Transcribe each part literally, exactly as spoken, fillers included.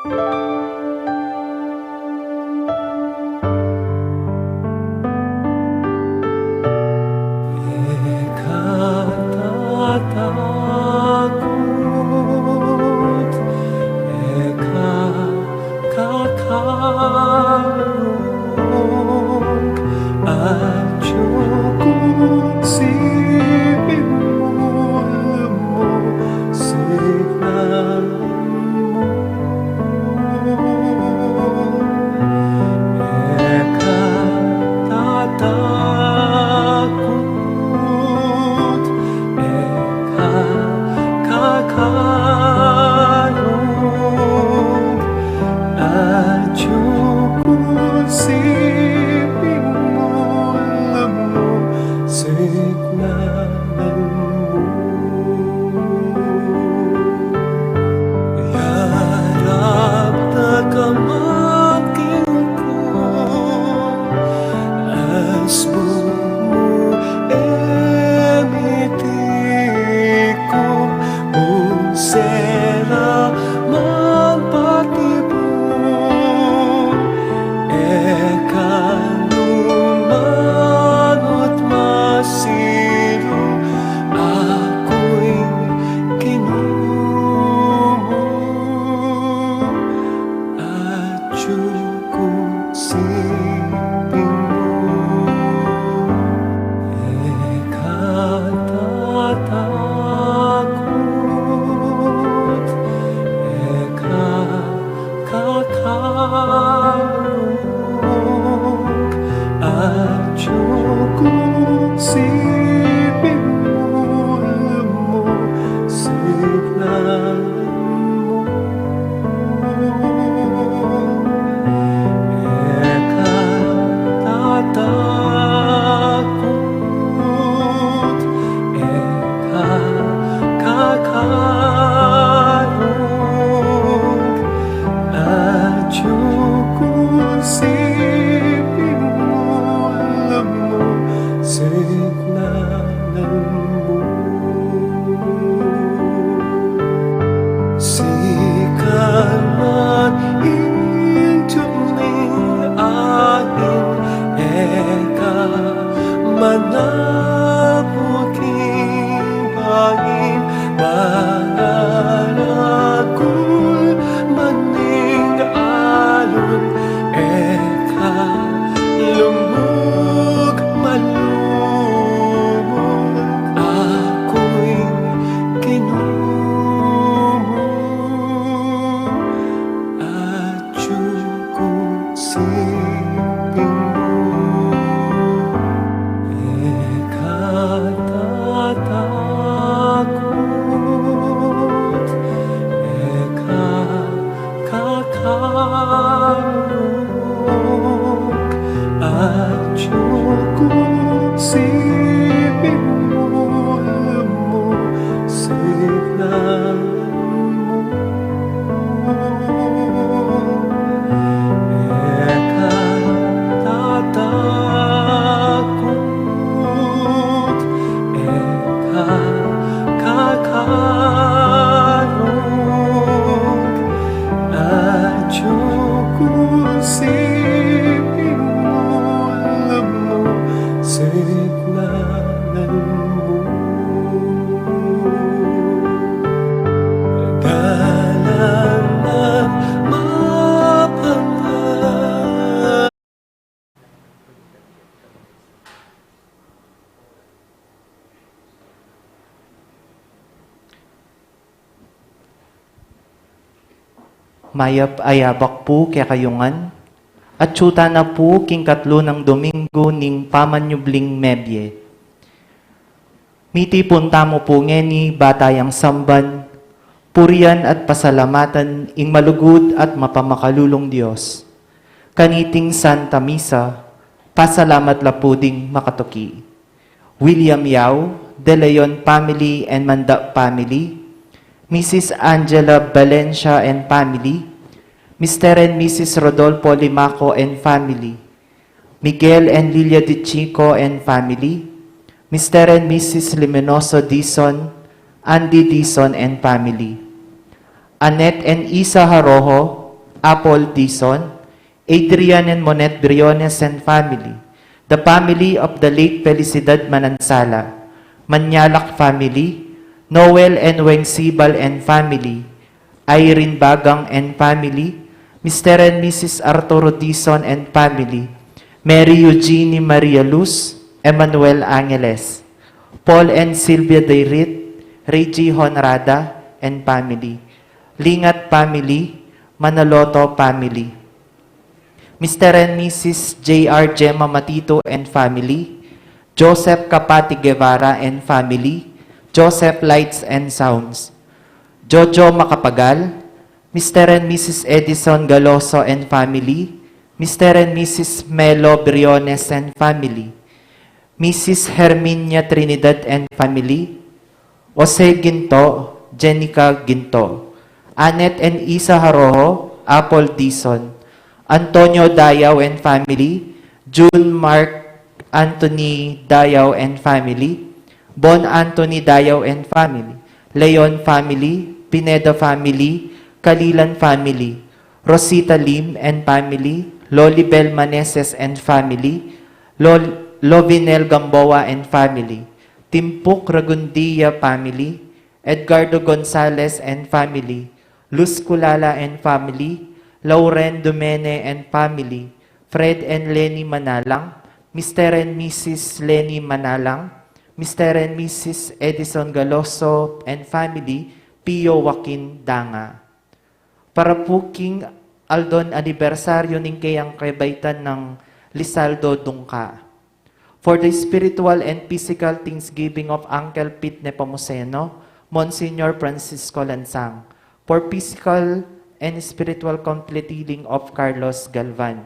E ka tatakut, e ka kakalung, atyu ku siping mu, lumusignan mu. E ka tatakut, e ka kakalung, atyu ku siping mu, lumusignan mu. Yarap na ka man king lugud, asbun mu e mitiku, nung sera man patibun, e ka lumanut masilu, aku ing Ginu mu, atyu ku siping mu. E ka tatakut, e ka kakalung, atyu ku siping mu, lumusignan mu. E ka tatakut, e ka kakalung, atyu ku siping mu, lumusignan mu. Sikan man ing tuming angin, e ka manabuk king bangin, managul man ing alon, e ka lumug malumug, aku ing Ginu mu, atyu ku siping mu. E ka tatakut, e ka kakalung, atyu ku siping mu, lumusignan mu. E ka tatakut, e ka kakalung, atyu ku siping mu, lumusignan mu. Dalan nang mapangan. Mayap a yabak pu kekayu ngan. Atyu tana pu king katlu nang Domingo ning pamanyubling mebie. Mitipun tamu pu ngeni ba tayang samban, purian at pasalamatan ing malugud at mapamakalulung Dios. Kaniting Santa Misa, pasalamat la pu ding makatuki. William Yao, De Leon family and Manda family, Missus Angela Valencia and family, Mister and Missus Rodolfo Limaco and family, Miguel and Lilia Dichico and family, Mister and Missus Limenoso Dizon, Andy Dizon and family, Annette and Isa Harojo, Apple Dizon, Adrian and Monette Briones and family, the family of the late Felicidad Manansala, Manyalak family, Noel and Weng Sibal and family, Irene Bagang and family, Mister and Missus Arturo Dizon and family, Mary Eugenie Maria Luz, Emmanuel Angeles, Paul and Sylvia Dayrit, Reggie Honrada and family, Lingat family, Manaloto family, Mister and Missus J R Gemma Matito and family, Joseph Kapati Guevara and family, Joseph Lights and Sounds, Jojo Macapagal, Mister and Missus Edison Galoso and family, Mister and Missus Melo Briones and family, Missus Herminia Trinidad and family, Jose Ginto, Jenica Ginto, Annette and Isa Haroho, Apple Dizon, Antonio Dayao and family, June Mark Anthony Dayao and family, Bon Anthony Dayao and family, Leon family, Pineda family, Kalilan family, Rosita Lim and family, Lolibel Maneses and family, Lol Lovinel Gamboa and family, Timpuk Ragundia family, Edgardo Gonzalez and family, Luz Culala and family, Lauren Dumene and family, Fred and Lenny Manalang, Mister and Missus Lenny Manalang, Mister and Missus Edison Galoso and family, Pio Joaquin Danga. Para pu king aldon anibersaryo ning kayang kebaitan nang Lizaldo Dungca. For the spiritual and physical thanksgiving of Uncle Pete Nepomuceno, Monsignor Francisco Lansang. For physical and spiritual complete healing of Carlos Galvan.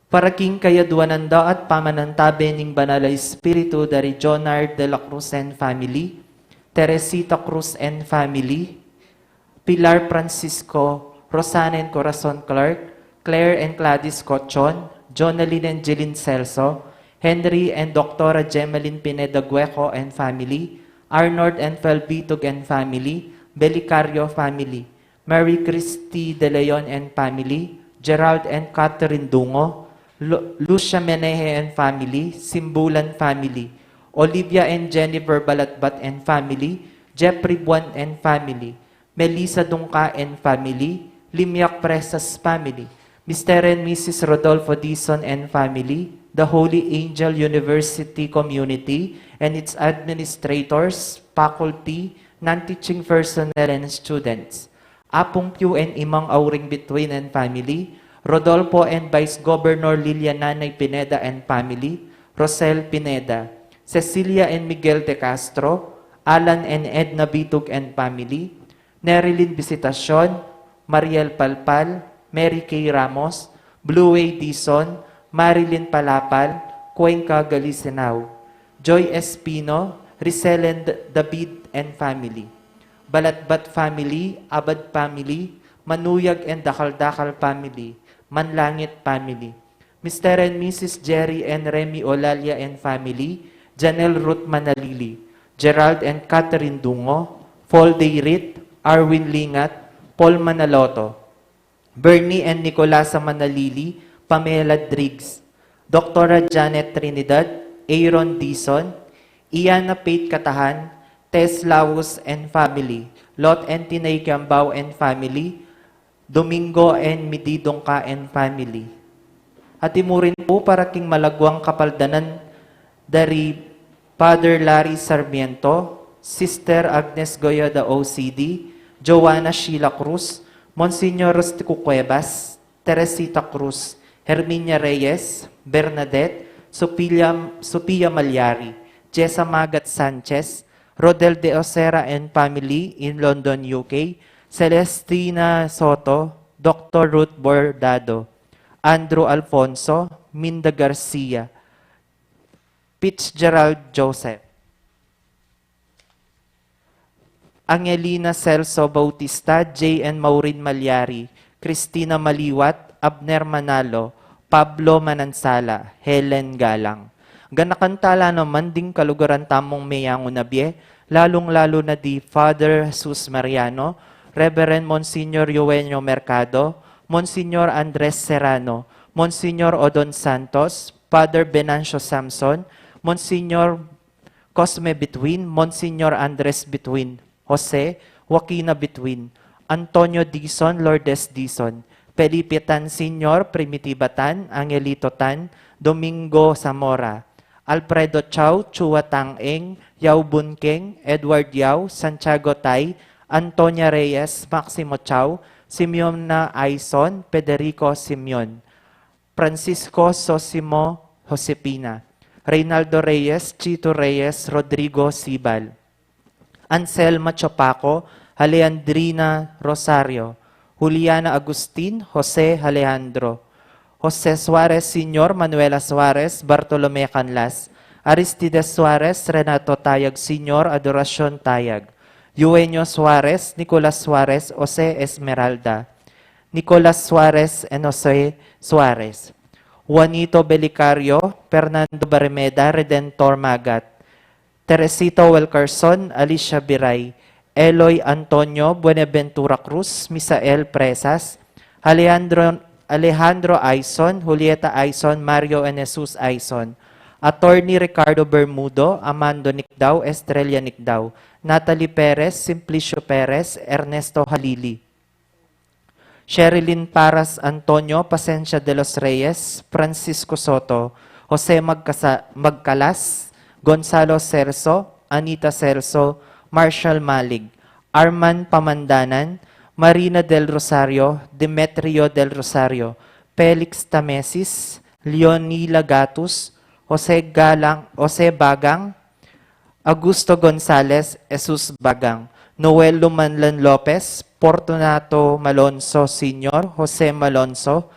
Para king kayadwanan da at pamanantabe ning Banal a Espiritu dari Jonard de la Cruz and family, Teresita Cruz and family, Pilar Francisco, Rosana and Corazon Clark, Claire and Gladys Cochon, Jonalyn and Jeline Celso, Henry and Doctora Gemelin Pineda Gueco and family, Arnold and Felbitug and family, Belicario family, Mary Christie De Leon and family, Gerald and Catherine Dungo, Lu- Lucia Menehe and family, Simbulan family, Olivia and Jennifer Balatbat and family, Jeffrey Buan and family, Melissa Dungca and family, Limiak Presas family, Mister and Missus Rodolfo Dizon and family, the Holy Angel University community and its administrators, faculty, non-teaching personnel, and students. Apung Piu and Imang Auring Bituin and family, Rodolfo and Vice Governor Lilia Nanay Pineda and family, Rosel Pineda, Cecilia and Miguel de Castro, Alan and Edna Bitug and family, Nerilyn Visitacion, Mariel Palpal, Mary Kay Ramos, Blue Way Dizon, Marilyn Palapal, Cuenca, Galisinao, Joy Espino, Rizal and David and family, Balatbat family, Abad family, Manuyag and Dakal-Dakal family, Manlangit family, Mister and Missus Jerry and Remy Olalia and family, Janelle Ruth Manalili, Gerald and Catherine Dungo, Paul Dayrit, Arwin Lingat, Paul Manaloto, Bernie and Nicolasa Manalili, Pamela Driggs, Doctora Janet Trinidad, Aaron Dizon, Iana Pate Katahan, Tess Laus and family, Lot and Tinay Kiambao and family, Domingo and Midi Dungca and family. At imurin pu para king malagwang kapaldanan dari Father Larry Sarmiento, Sister Agnes Goyoda O C D, Joanna Sheila Cruz, Monsignor Rustico Cuevas, Teresita Cruz, Herminia Reyes, Bernadette, Sophia, Sophia Malyari, Jessa Magat Sanchez, Rodel de Osera and family in London, U K, Celestina Soto, Doctor Ruth Bordado, Andrew Alfonso, Minda Garcia, Fitzgerald Joseph, Angelina Celso Bautista, J and Maureen Malyari, Christina Maliwat, Abner Manalo, Pablo Manansala, Helen Galang. Ganakan tala naman ding kalugaran tamung meyangu na bie, lalung-lalu na di Father Jesus Mariano, Reverend Monsignor Eugenio Mercado, Monsignor Andres Serrano, Monsignor Odon Santos, Father Venancio Samson, Monsignor Cosme Bituin, Monsignor Andres Bituin, Jose, Joaquina Bituin, Antonio Dizon, Lourdes Dizon, Felipe Tan Senior, Primitiva Tan, Angelito Tan, Domingo Zamora, Alfredo Chau, Chua Tang Eng, Yau Bun Keng, Edward Yau, Santiago Tai, Antonia Reyes, Maximo Chau, Simeona Aison, Federico Simeon, Francisco Sosimo, Josepina, Reynaldo Reyes, Chito Reyes, Rodrigo Sibal, Anselma Chopaco, Alejandrina Rosario, Juliana Agustin, Jose Alejandro, Jose Suarez Senior, Manuela Suarez, Bartolome Canlas, Aristides Suarez, Renato Tayag Senior, Adoracion Tayag, Eugenio Suarez, Nicolas Suarez, Jose Esmeralda, Nicolas Suarez and Jose Suarez, Juanito Belicario, Fernando Barmeda, Redentor Magat, Teresita Wilkerson, Alicia Biray, Eloy Antonio, Buenaventura Cruz, Misael Presas, Alejandro, Alejandro Aison, Julieta Aison, Mario and Jesus Aison, Attorney Ricardo Bermudo, Amando Nicdao, Estrella Nicdao, Natalie Perez, Simplicio Perez, Ernesto Halili, Sherilyn Paras Antonio, Pasencia de los Reyes, Francisco Soto, Jose Magcasa-, Magcalas, Gonzalo Celso, Anita Celso, Marshall Malig, Arman Pamandanan, Marina del Rosario, Demetrio del Rosario, Felix Tamesis, Leonila Gatus, Jose Galang, Jose Bagang, Augusto Gonzales, Jesus Bagang, Noel Lumanlan Lopez, Fortunato Malonzo Senior, Jose Malonzo,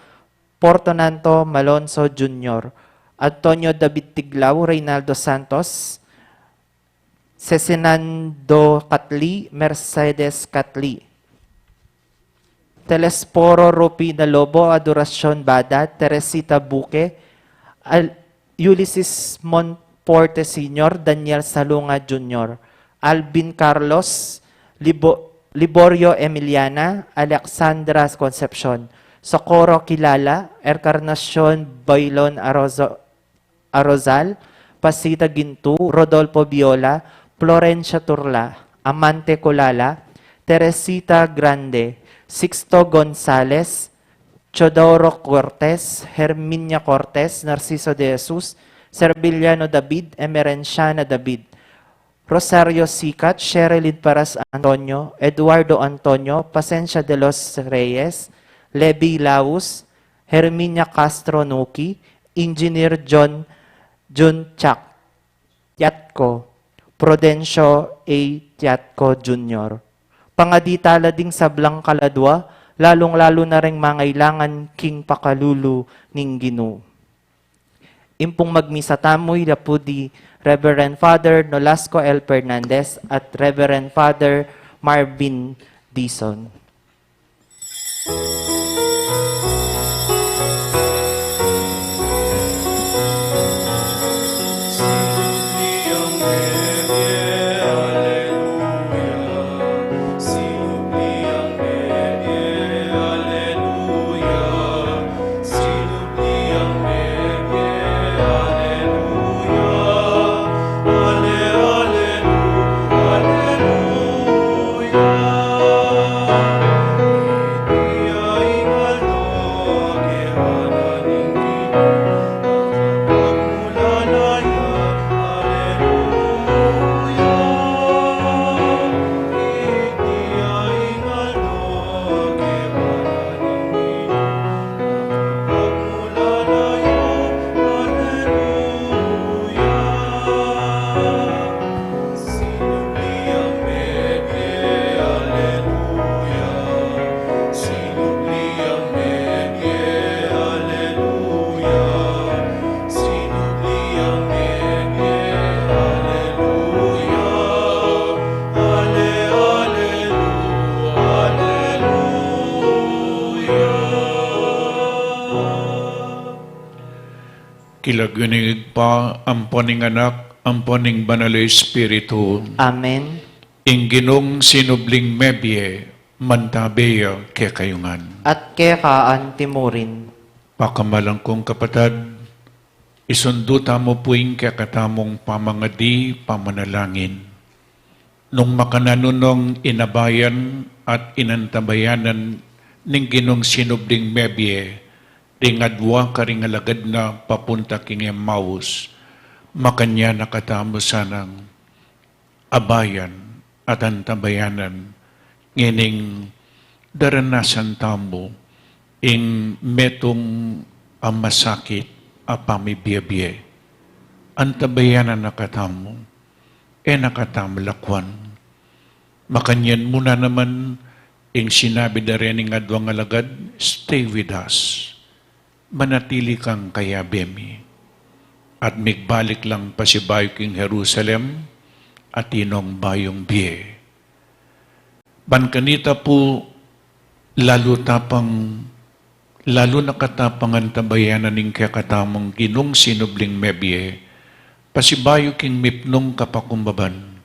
Fortunato Malonzo Junior, Antonio David Tiglao, Reynaldo Santos, Cesinando Catli, Mercedes Catli, Telesforo Rufina Lobo, Adoracion Bada, Teresita Buque, Al-, Ulysses Monforte Senior, Daniel Salunga Junior, Alvin Carlos, Libo-, Liborio Emiliana, Alexandra Concepcion, Socorro Kilala, Encarnacion Bailon Arozo-, Arozal, Pasita Gintu, Rodolfo Biola, Florencia Turla, Amante Colala, Teresita Grande, Sixto Gonzales, Teodoro Cortes, Herminia Cortes, Narciso de Jesus, Serviliano David, Emerenciana David, Rosario Sicat, Sherilyn Paras Antonio, Eduardo Antonio, Pasencia de los Reyes, Levi Laus, Herminia Castro Nuki, Engineer John Jun Chak Tiatco, Prudencio A. Tiatco Junior. Pangadi tala ding sablang kaladua, lalung-lalu na reng mangailangan king pakalulu ning Ginu. Ing pung magmisa tamu, ila pu di Reverend Father Nolasco L. Fernandez at Reverend Father Marvin Dizon. King lagyu ning Ibpa, ampo ning Anak, ampo ning Banal a Espiritu. Amen. Ing Ginung sinubling mebie, Mantabe ya kekayu ngan. At keka anti mu rin. Pakamalan kung kapatad, isundu tamu pu ing kekatamung pamangadi pamanalangin. Nung makananu nong inabayan at inantabayanan ning Ginung sinubling mebie, ding adwa karing alagad na papunta king Emmaus, makanyan na katamu sanang abayan at antabayanan ngening daranasan tamu ing metung a masakit a pamibie-bie. Antabayanan na katamu, e na katamu lakwan. Makanyan mu na naman ing sinabi da ring adwang alagad, "Stay with us." Manatili kang kayabe mi, at migbalik lang pasibayu king Jerusalem, atin nong bayung bie. Ban kanita pu, lalu tapang, lalu na katapang antabayanan ing kekatamung Ginung sinubling mebie, pasibayu king mipnung kapakumbaban,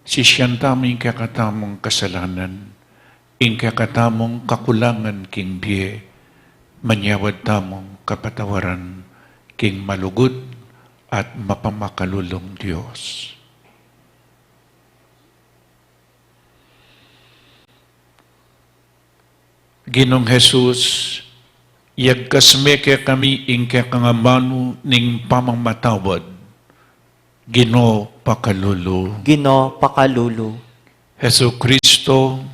sisian tamu ing kekatamung kasalanan, ing kekatamung kakulangan king bie, manyawad tamung kapatawaran king malugud at mapamakalulung Dios. Ginung Jesus, yagkas me kekami ing kekang amanu ning pamamatawad. Ginu, pakalulu. Ginu, pakalulu. Jesucristo,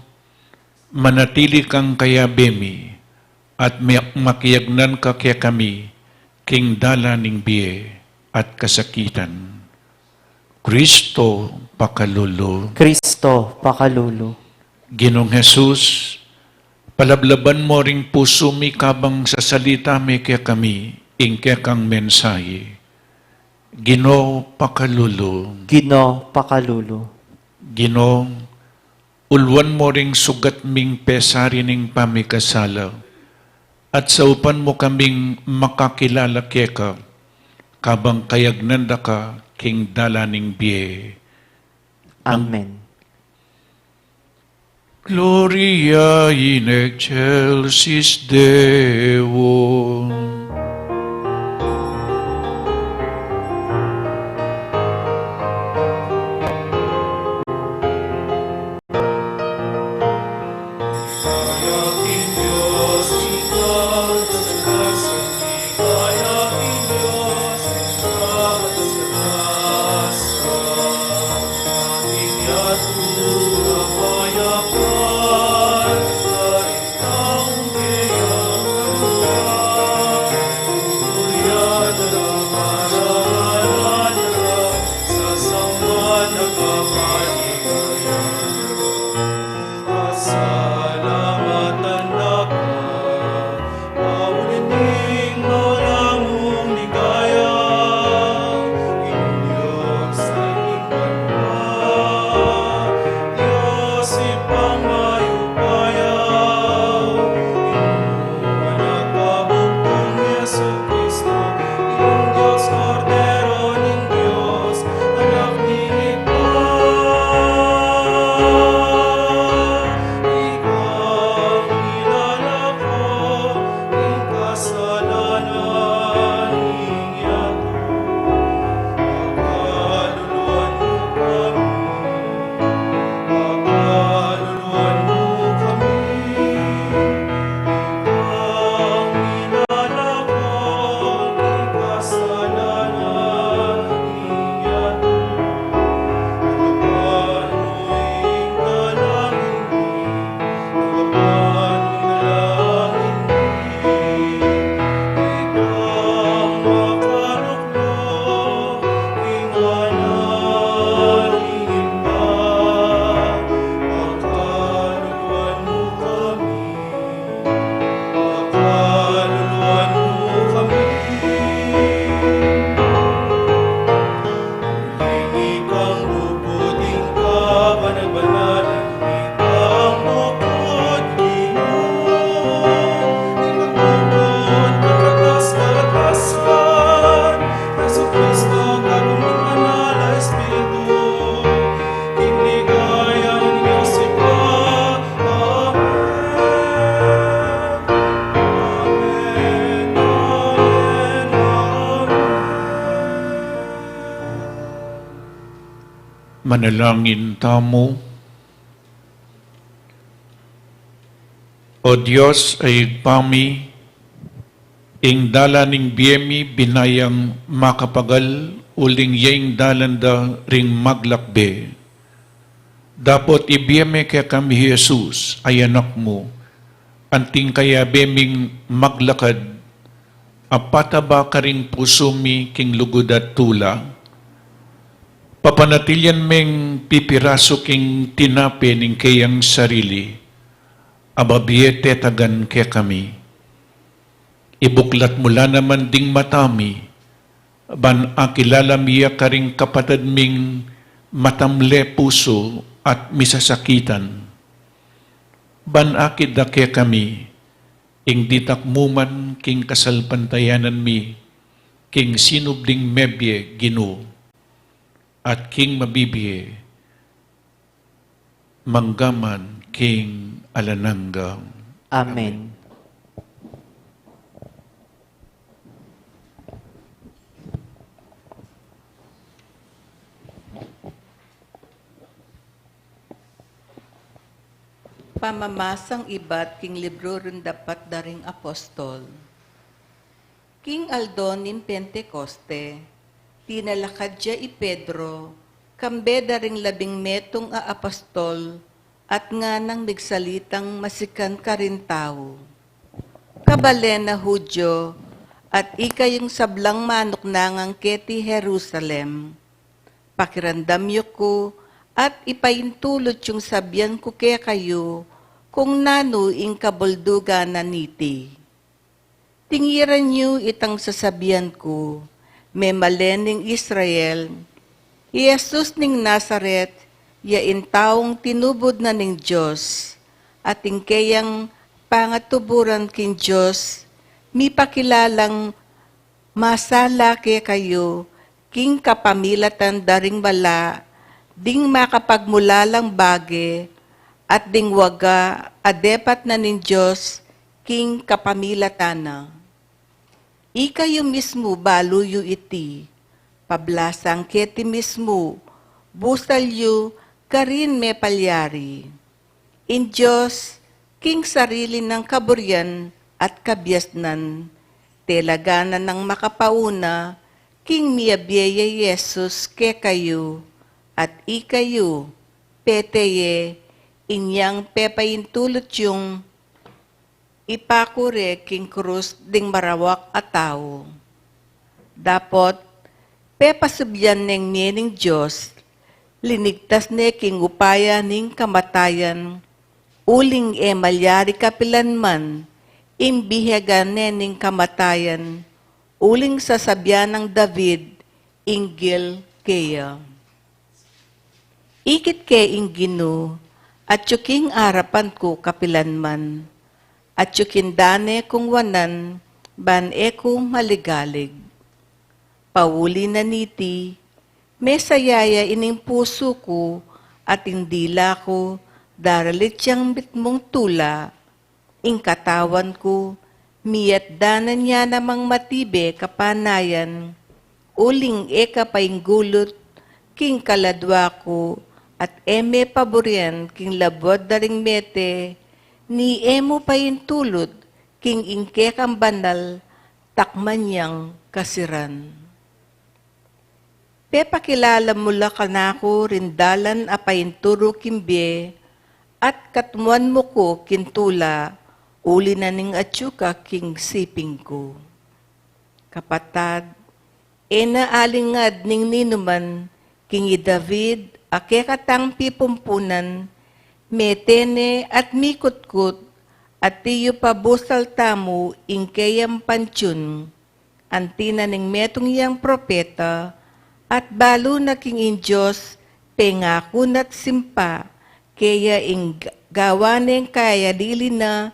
manatili kang kayabe mi, at mi-, makiagnan ka kekami king dalan ning bie at kasakitan. Cristo, pakalulu. Cristo, pakalulu. Ginung Jesus, palablaban mu ring pusu mi kabang sasalita me kekami ing kekang mensahe. Ginu, pakalulu. Ginu, pakalulu. Ginu, uluan mu ring sugat ming pesari ning pamikasala, at saupan mu kaming makakilala keka, kabang kayagnan da ka king dalan ning bie. Amen. Gloria in excelsis Deo. Manalangin tamu. O Dios a Ibpa mi, ing dalan ning bie mi binayang makapagal, uling ya ing dalan da ring maglakbe. Dapot ibie me kekami i Jesus a Anak mu, anting kayabe ming maglakad, a pataba karing pusu mi king lugud at tula, papanatilian meng pipirasu king tinape ning keyang sarili, a babie tetagan kekami. Ibuklat mu la naman ding mata mi, ban akilala mi ya karing kapatad ming matamle pusu at misasakitan. Ban akit da kekami, ing ditak mu man king kasalpantayanan mi, king sinubling mebie Ginu, at king mabibie, mangga man king alang angga. Amen. Pamamasang ibat king libru ring dapat da ring apostol. King aldo ning Pentekoste, tinalakad ya i Pedro, kambe da ring labing metung a apostol, at nganang migsalitang masikan karing tau. Kabalen a Judio, at ikayung sablang manuknangan keti Jerusalem, pakiramdam yu ku, at ipaintulut yung sabian ku kekayu, kung nanu ing kabuldugan na niti. Tingiran yu itang sasabian ku, memalen ning Israel, i Jesus ning Nazaret, ya ing taung tinubud na ning Dios, at ing keyang pangatuburan king Dios, mipakilalang masala kekayu, king kapamilatan da ring mala, ding makapagmulalang bage, at ding waga a depat na ning Dios, king kapamilatan na. Ikayu mismu balu yu iti, pablasang keti mismu, busal yu karin mepalyari. Ing Dios, king sarili nang kaburian at kabiasnan, telaganan nang makapauna, king miyabie ya i Jesus kekayu, at ikayu, pete ye, inyang pepaintulut yung ipakure king krus ding marawak a tau. Dapot, pepasublian neng mie ning Dios, linigtas ne king upaya ning kamatayan, uling e malyari kapilan man, ing bihegan ne ning kamatayan, uling sasabian nang David, inggil keya. Ikit ke ing Ginu, atyu king arapan ku kapilan man, atyu king dane kung wanan, ban e ku maligalig. Pauli na niti, mesaya ya ining pusu ku, at ing dila ku, daralit yang mitmung tula, ing katawan ku, miyatdanan ya namang matibe kapanayan, uling e ka painggulut, king kaladua ku, at e me paburian, king labuad da ring mete, ni e mu paintulut, king ing kekang banal, takman yang kasiran. Pepakilala mu la kanaku ring dalan a painturu king bie, at katmuan mu ku king tula, uli na ning atyu ka king siping ku. Kapatad, e na alingad ning ninuman, king i David, a kekatang pipumpunan, mete ne at mikutkut, at tiyu pa busal tamu ing keyang pantiun, anti na ning metung yang propeta, at balu na king ing Dios, pengaku na't simpa, keya ing g-, gawa neng kayalili na,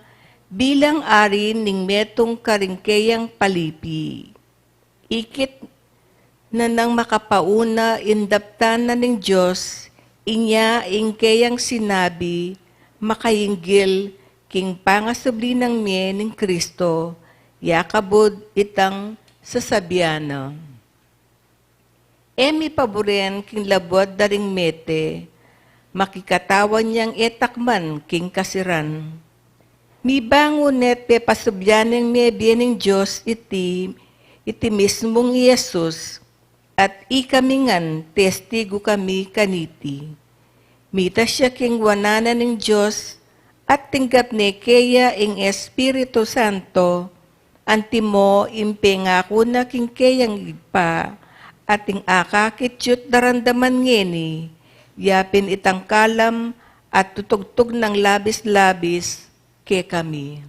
bilang ari ning metung karing keyang palipi. Ikit na nang makapauna ing daptan na ning Dios, inya ing keyang sinabi, makainggil, king pangasubli nang mie ning Kristo, ya kabud itang sasabian na. e mipaburen king labuad da ring mete, makikatawan yang e takman king kasiran. Mibangun ne't pepasubyan ning mie bie ning Dios iti, iti mismung i Jesus, at ikami ngan testigu kami kaniti. Mitas ya king wanan na ning Dios, at tinggap ne keya ing Espiritu Santo, antimo ing pengaku na king keyang Ibpa, at ing akakit yu't daramdaman ngeni, yapin itang kalam at tutugtug nang labis-labis kekami.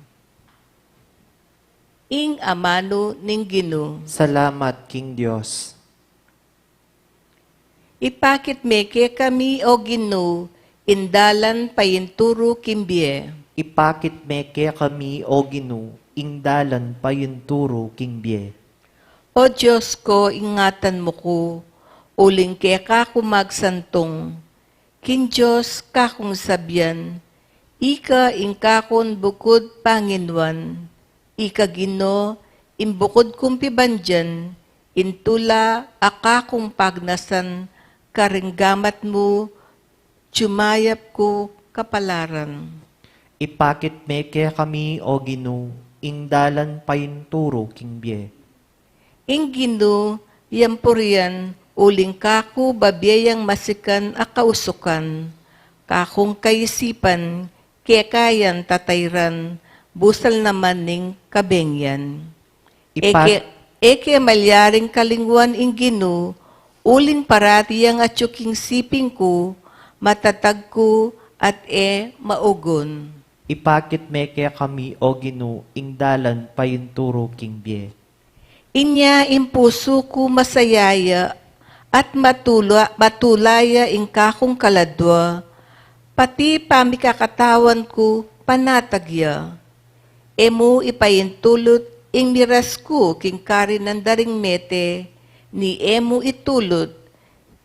Ing amanu ning Ginu. Salamat king Dios. Ipakit me kekami, O Ginu, ing dalan painturu king bie. Ipakit me kekami, O Ginu, ing dalan painturu king bie. O Dios ku, ingatan mu ku, uling keka ku magsantung. King Dios kakung sabian, ika ing kakung bukud panginuan, ika Ginu, ing bukud kung pibandian, ing tula a kakung pagnasan, karing gamat mu, tiyumayap ku kapalaran. Ipakit me kekami, O Ginu, ing dalan painturu king bie. Ing Ginu yang purian, uling kaku babie yang masikan a kausukan, kakung kaisipan, keka yang tatairan, busal naman ning kabengian. Ipa- Eke, eke malyaring kalinguan ing Ginu, uling parati yang atyu king siping ku, matatag ku, at e maugun. Ipakit me kekami, O Ginu, ing dalan painturu king bie. Inya ing pusu ku masaya ya, at matula, matula ya ing kakung kaladua, pati pamikakatawan ku panatag ya. E mu ipaintulut ing miras ku king karinan da ring mete, ni e mu itulut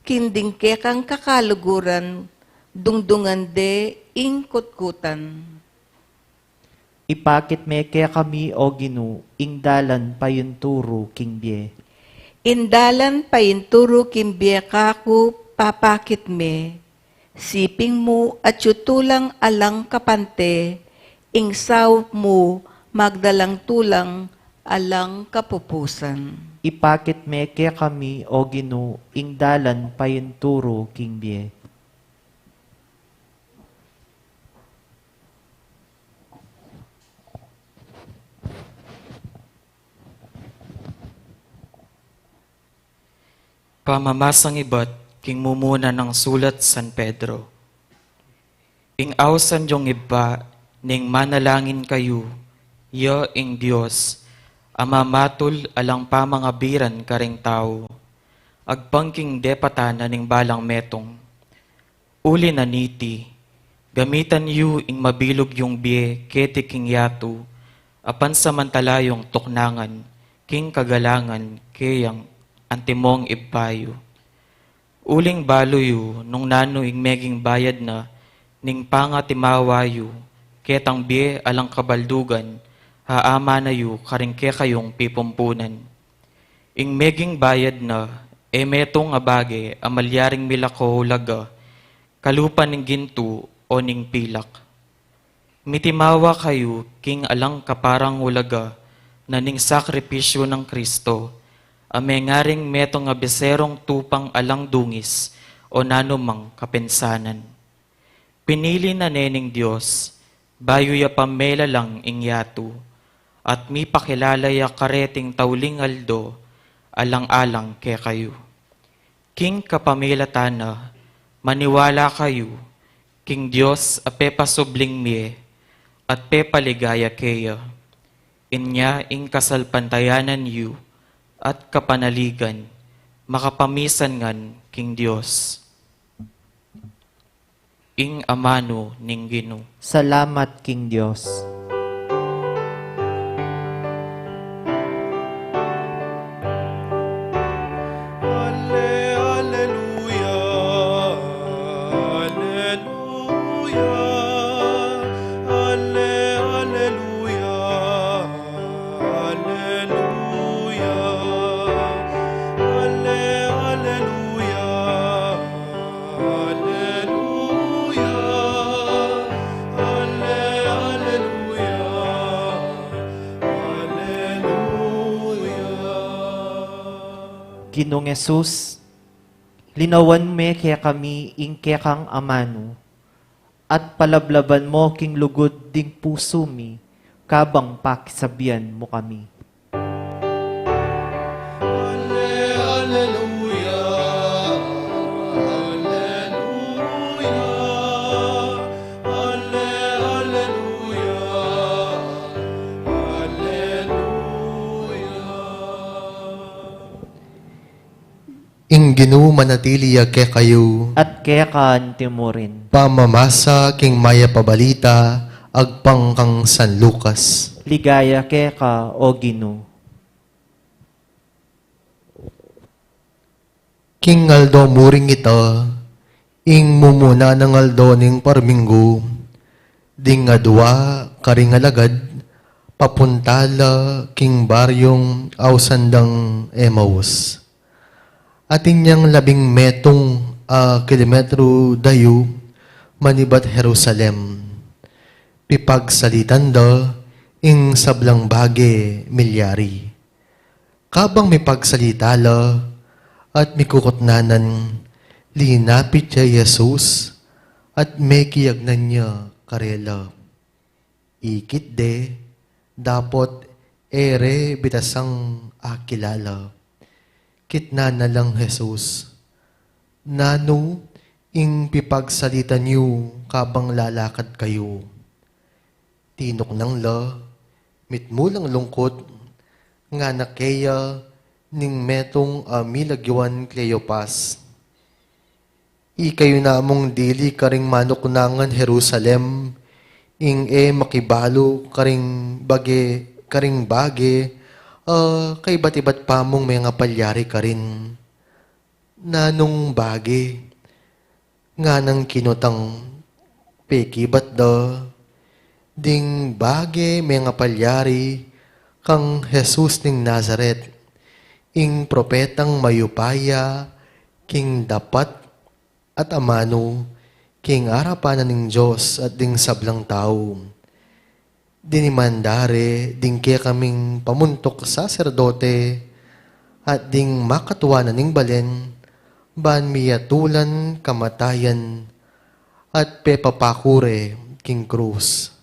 king ding kekang kakaluguran, dungdungan de ing kutkutan. Ipakit me kekami, O Ginu, ing dalan painturu king bie. Ing dalan painturu king bie kaku papakit me. Siping mu atyu tulang alang kapante, ing saup mu magdalang tulang alang kapupusan. Ipakit me kekami, O Ginu, ing dalan painturu king bie. Pamamasang ibat king mumuna nang sulat San Pedro. Ing ausan yung Ibpa, ning manalangin kayu, ya ing Dios a mamatul alang pamangabiran karing tau, agpang king depatan na ning balang metung. Uli na niti, gamitan yu ing mabilug yung bie keti king yatu, a pansamantala yung tuknangan king kagalangan keyang antimong Ibpa yu. Uling balu yu nung nanu ing meging bayad na ning pangatimawa yu ketang bie alang kabaldugan a amana yu karing kekayung pipumpunan. Ing meging bayad na, e metung a bage a malyaring milako ulaga, kalupa ning gintu o ning pilak. Mitimawa kayu king alang kaparang ulaga na ning sakripisyu nang Kristo, a mengaring metung a biserung tupang alang dungis o nanumang kapinsanan. Pinili na ne ning Dios, bayu ya pamelalang ing yatu, at mipakilala ya kareting tauling aldo alang-alang kekayu. King kapamilatan na, maniwala kayu king Dios a pepasubling mie at pepaligaya keya. Inya ing kasalpantayanan yu at kapanaligan makapamisan ngan king Dios. Ing amanu ning Ginu. Salamat king Dios. Ale-, aleluya, aleluya, ale-, aleluya, aleluya, ale-, aleluya. Ginung Jesus, linawan me kekami ing kekang amanu, at palablaban mo king lugud ding pusu mi, kabang pakisabian mu kami. Alleluia, alleluia, alle-, alleluia, alleluia. Ing Ginu manatili ya kekayu. At keka anti mu rin. Pamamasa king mayap a balita agpang kang San Lucas. Ligaya keka, O Ginu. King aldo mu ring ita, ing mumuna nang aldo ning parminggu, ding adua karing alagad, papunta la king baryung ausan dang Emaus. Atin yang labing metung a kilometru dayu manibat Jerusalem. Pipagsalitan da ing sablang bage milyari. Kabang mipagsalita la at mikukutnanan, linapit ya i Jesus at mekiagnan ya karela. Ikit de, dapot e re bitasang akilala. Kitnan na lang Jesus, "Nanu ing pipagsalitan yu kabang lalakad kayu?" Tinuknang la, mitmu lang lungkut, ngana keya ning metung a milagyuan Cleopas, "Ikayu namung dili karing manuknangan Jerusalem, ing e makibalu karing bage, karing bage, a kaibat-ibat pa mung mengapalyari karin." "Nanung bage?" nganang kinutang. Pekibat da, "Ding bage mengapalyari kang Jesus ning Nazaret, ing propetang mayupaya king dapat at amanu, king arapan na ning Dios at ding sablang tau." Dinimanda re ding kekaming pamuntuk saserdote at ding makatua na ning balen, ban miyatulan kamatayan at pepapaku re king krus.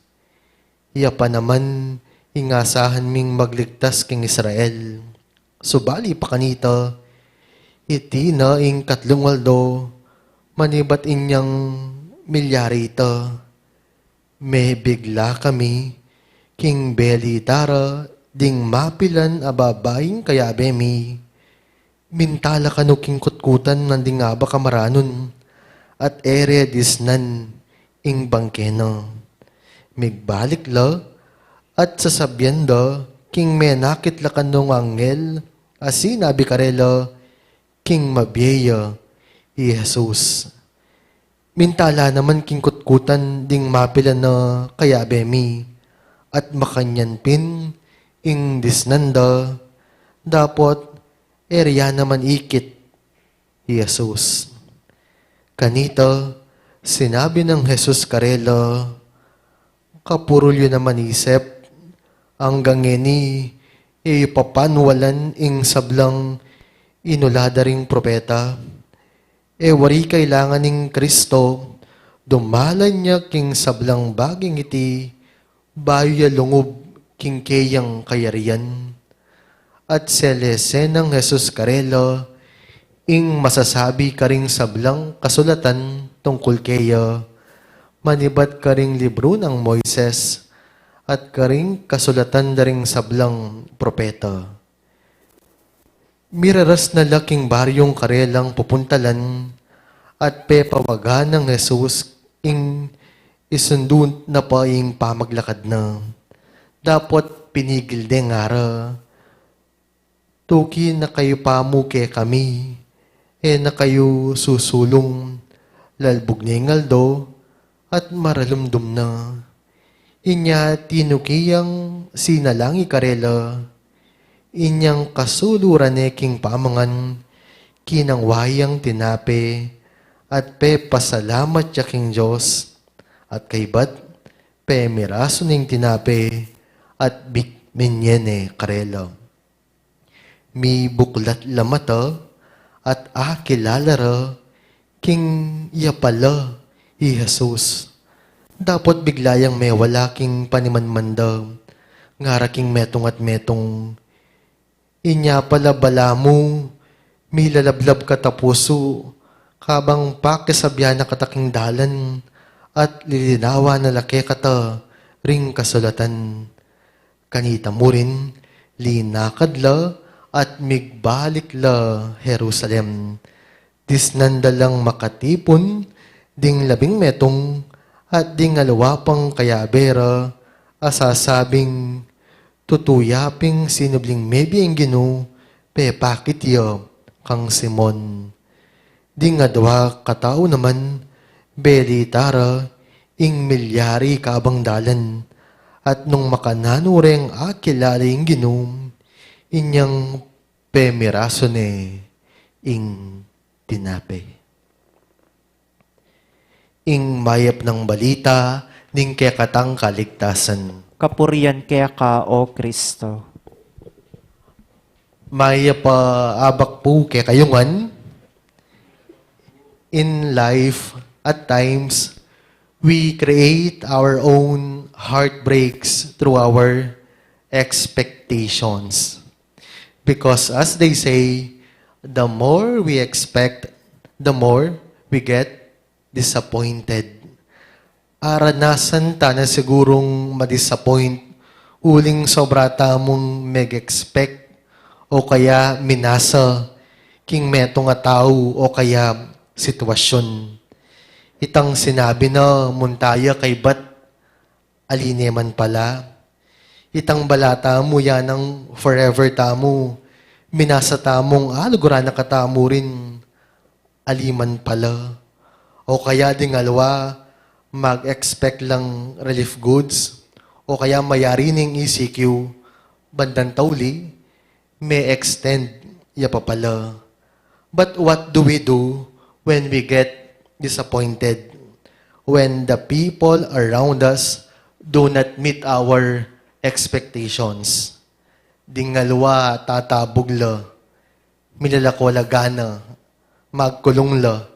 Ya pa naman ing asahan ming magligtas king Israel. Subali pa kanita, iti na ing katlung aldo manibat inyang milyari ita. Mebigla kami king belita ra ding mapilan a babaing kayabe mi. Minta la kanu king kutkutan nang ding abak a maranun, at e re disnan ing bangke na. Migbalik la at sasabian da king menakit la kanung anghel a sinabi karela king mabie ya i Jesus. Minta la naman king kutkutan ding mapilan a kayabe mi, at makanyan pin ing disnan da, dapot e re ya naman ikit i Jesus. Kanita, sinabi nang Jesus karela, "Kapurul yu naman isip, anggang ngeni e yu pa panwalan ing sablang inula da ring propeta? E wari kailangan ning Kristo dumalan ya king sablang baging iti bayu ya lungub king keyang kayarian?" At selese nang Jesus karela ing masasabi karing sablang kasulatan tungkul keya, manibat karing libru nang Moises at karing kasulatan da ring sablang propeta. Miraras na la king baryung karelang pupuntalan, at pepawagan nang Jesus ing isundu na pa ing pamaglakad na. Dapot pinigil de ngara, "Tuki na kayu pamu kekami, e na kayu susulung, lalbug ne ing aldo, at maralumdum na." Inya tinuki yang sinalang i karela. Inyang kasulu ra ne king pamangan, kinangwa yang tinape, at pepasalamat ya king Dios, at kaybat, pemirasu ne ing tinape, at bik-, binye ne karela. Mibuklat la mata, at akilala ra king iya pala i Jesus. Dapot bigla yang mewala king panimanman da, ngara king metung at metung, "Inya pala balamu milalablab kata pusu, kabang pakisabyan na kata king dalan, at lilinawan na la kekata ring kasulatan." Kanita murin, linakad la at migbalik la Jerusalem. Disnan da lang makatipun ding labing metung at ding aliwa pang kayabe ra a sasabing, "Tutu ya ping sinubling mebie ing Ginu, pepakit ya kang Simon." Ding adwa katau naman, belita ra ing milyari kabang dalan, at nung makananu reng akilala ing Ginu, inyang pemirasu ne ing tinape. Ing mayap nang balita ning kekatang kaligtasan. Kapurian keka, O Kristo. Mayap a abak pu kekayu ngan. In life, at times, we create our own heartbreaks through our expectations. Because, as they say, the more we expect, the more we get disappointed. Aranasan ta na sigurung ma-disappoint uling sobra tamung meg-expect o kaya minasa king metung a tau o kaya sitwasyun. Itang sinabi na munta ya kaybat, ali ne man pala. Itang bala tamu, ya nang forever tamu, minasa tamung aluguran na katamu rin, ali man pala. O kaya ding aliwa, mag-expect lang relief goods, o kaya mayari ning E C Q, bandang tauli, me-extend ya pa pala. But what do we do when we get disappointed? When the people around us do not meet our expectations? Ding aliwa, tatabug la, milalako la gana, magkulung la,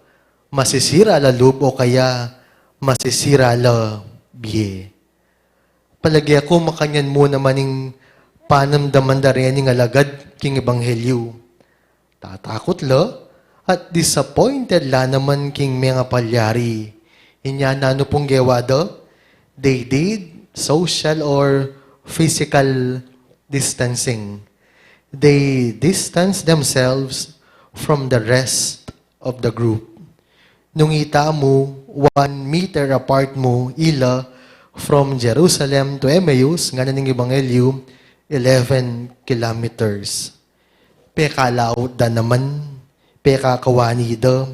masisira la lub o kaya masisira la bie. Palage ku makanyan mu naman ing panamdaman da rening alagad king ebanghelyu. Tatakut la at disappointed la naman king mengapalyari. Inya nanu pung gewa da? They did social or physical distancing. They distanced themselves from the rest of the group. Nung ita mu, one meter apart mu ila from Jerusalem to Emmaus, ngana ning ebanghelyu, eleven kilometers. Pekalaut da naman, pekakawani da.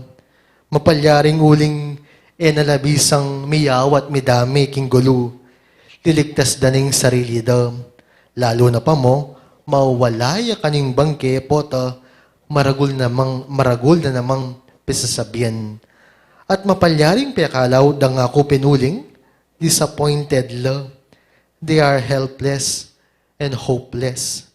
Mapalyaring uling e na la bisang miyawa at midame king gulu, liligtas da ning sarili da. Lalu na pa mu, mawala ya kaning bangke, pota maragul namang, maragul na namang pisasabian. At mapalyaring pekalaut da nga ku pin uling, disappointed la. They are helpless and hopeless.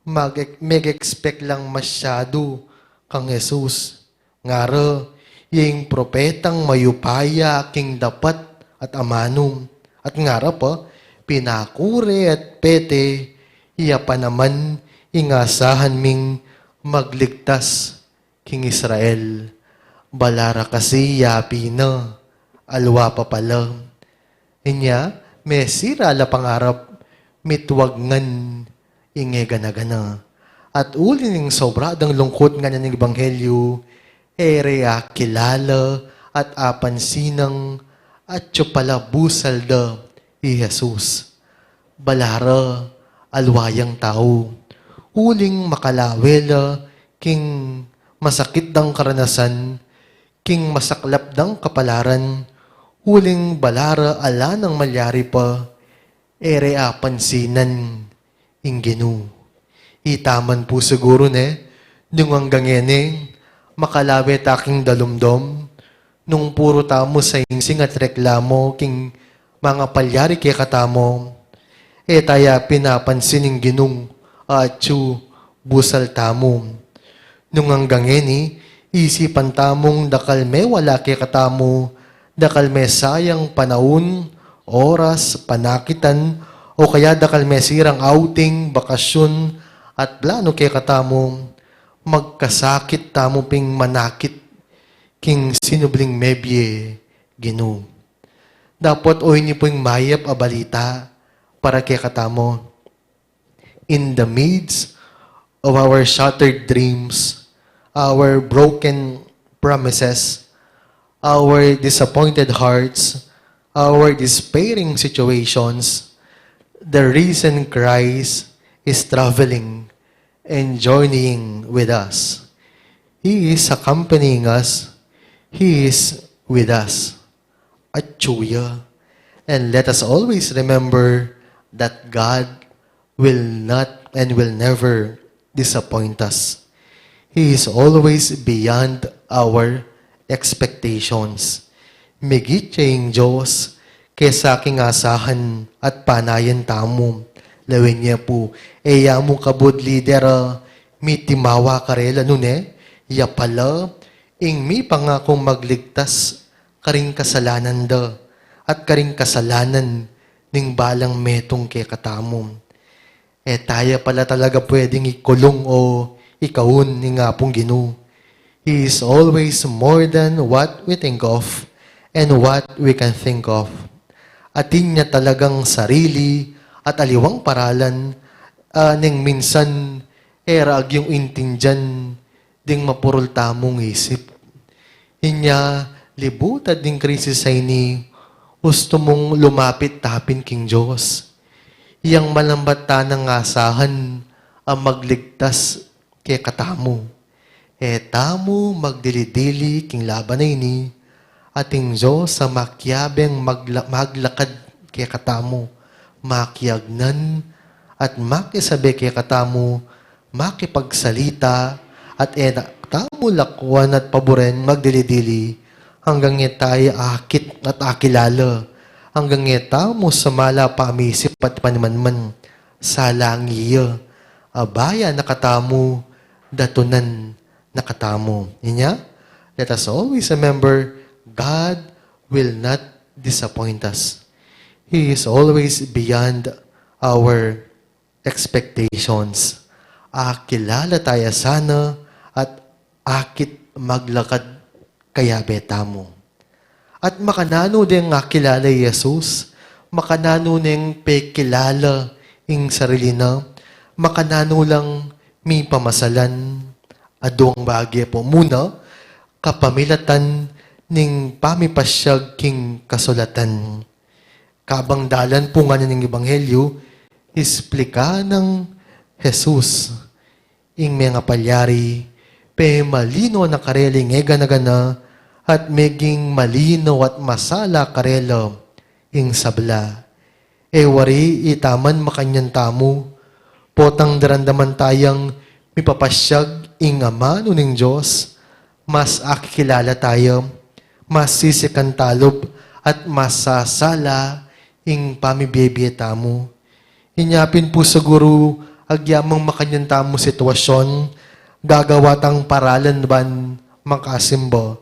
Mag-, meg-expect lang masyadu kang Jesus. Ngara, ing propetang mayupaya king dapat at amanu. At ngara pa, pinaku re at pete, iya pa naman ing asahan ming magligtas king Israel. Bala ra kasi ya pin, alwa pa pala. Inya, mesira la pangarap, mitwag ngan ing e gana-gana. At uli ning sobra dang lungkut, ngana ning ebanghelyu, e re akilala at apansinan atyu pala busal da i Jesus. Bala ra alwa yang tau. Uling makalawe la king masakit dang karanasan, king masaklap dang kapalaran, uling bala ra ala nang malyari pa, e re apansinan ing Ginu. Ita man pu siguru ne, nung anggang ngeni, makalawe ta king dalumdom, nung puru tamu saingsing at reklamo king mangapalyari kekatamu, e ta ya pin apansin ing Ginung atyu busal tamu. Nung anggang ngeni, isipan tamung dakal me wala kekatamu, dakal me sayang panaun, oras, panakitan, o kaya dakal me sirang outing, bakasyun, at planu kekatamu, magkasakit tamu ping manakit king sinubling mebie, Ginu. Dapot oyni pu ing mayap a balita para kekatamu. In the midst of our shattered dreams, our broken promises, our disappointed hearts, our despairing situations, the risen Christ is traveling and journeying with us. He is accompanying us. He is with us. Atsuya. And let us always remember that God will not and will never disappoint us. He is always beyond our expectations. Migit ya ing Dios kesa king asahan at panayan tamu. Lawen ye pu, e ya mu kabud lider a mitimawa karela nune, ya pala ing mipangakung magligtas karing kasalanan da at karing kasalanan ning balang metung kekatamu. E taya pala talaga pwedeng ikulung o ikaun ning Apung Ginu. He is always more than what we think of and what we can think of. Atin ya talagang sarili at aliwang paralan, ah, ning minsan e ra agyung intindian ding mapurul tamung isip. Inya, libutad ding krisis a ini, ustu mung lumapit ta pin king Dios. Yang malambat tanang asahan a magligtas kekatamu. E tamu magdili-dili king laban a ini, at ing Dios a makiabeng magla-, maglakad kekatamu, makiagnan, at makisabi kekatamu, makipagsalita, at e na tamu lakwan at paburen magdili-dili, anggang e taya akit at akilala, anggang e tamu sumala pamisip at panimanman, salang iya, abaya na katamu, datunan na katamu. Inya, let us always remember, God will not disappoint us. He is always beyond our expectations. Akilala taya sana at akit maglakad kayabe tamu. At makananu deng akilala i Jesus, makananu neng pekilala ing sarili na, makananu lang mipamasalan, adwang bage pu muna, kapamilatan ning pamipasyag king kasulatan. Kabang dalan pu ngana ning Ebanghelyo, isplika nang Jesus ing mengapalyari, pemalino na karela ing e gana-gana, at meging malino at masala karela ing sabla. E wari itaman makanyan tamu, potang daramdaman tayang mipapasyag ing amanu ning Dios, mas akikilala taya, mas sisikan talub, at mas sasala ing pamibie-bie tamu. Inya pin pu siguru, agyamang makanyan tamung sitwasyon, gagawa tang paralan ban makasimba.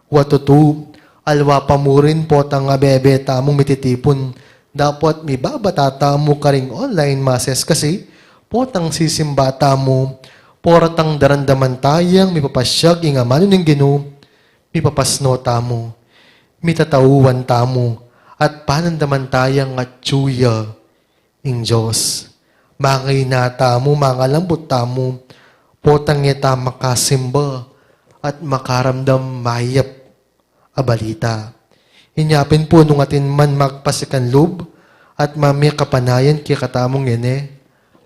Wa tutu, aliwa pa murin potang abebe tamung mititipun, dapot mibabata tamu karing online masses kasi, potang sisimba tamu, potang daramdaman tayang mipapasyag ing amanu ning Ginu, mipapasno tamu, mitatauan tamu, at panandaman tayang atyu ya ing Dios. Mangayna tamu, mangalambut tamu, potang e ta makasimba at makaramdam mayap a balita. Inya pin pu nung atin man magpasikan lub at mamie kapanayan kekatamu ngeni,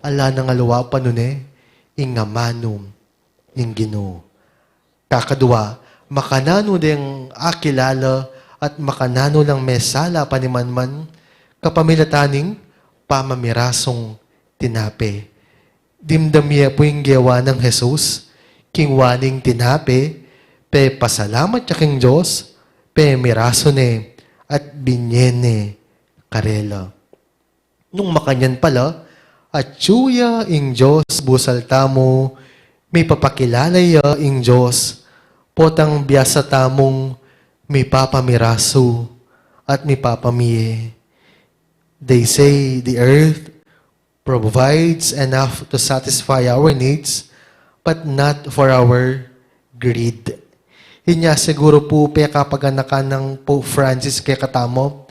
ala nang aliwa pa nune, ing amanu ning Ginu. Kakadwa, makananu deng akilala at makananu lang mesala panimanman, kapamilatan ning pamamirasung tinape. Dimdam ye pu ing gewa nang Jesus, kingwa neng tinape, pepasalamat ya king Dios, pemirasu ne, at binie ne karela. Nung makanyan pala, atyu ya ing Dios busal tamu, Mipapakilala ya ing Dios, potang biasa tamung mipapamirasu at mipapamie. They say the earth provides enough to satisfy our needs, but not for our greed. Inya siguru pu pekapaganakan nang Pope Francis kekatamu,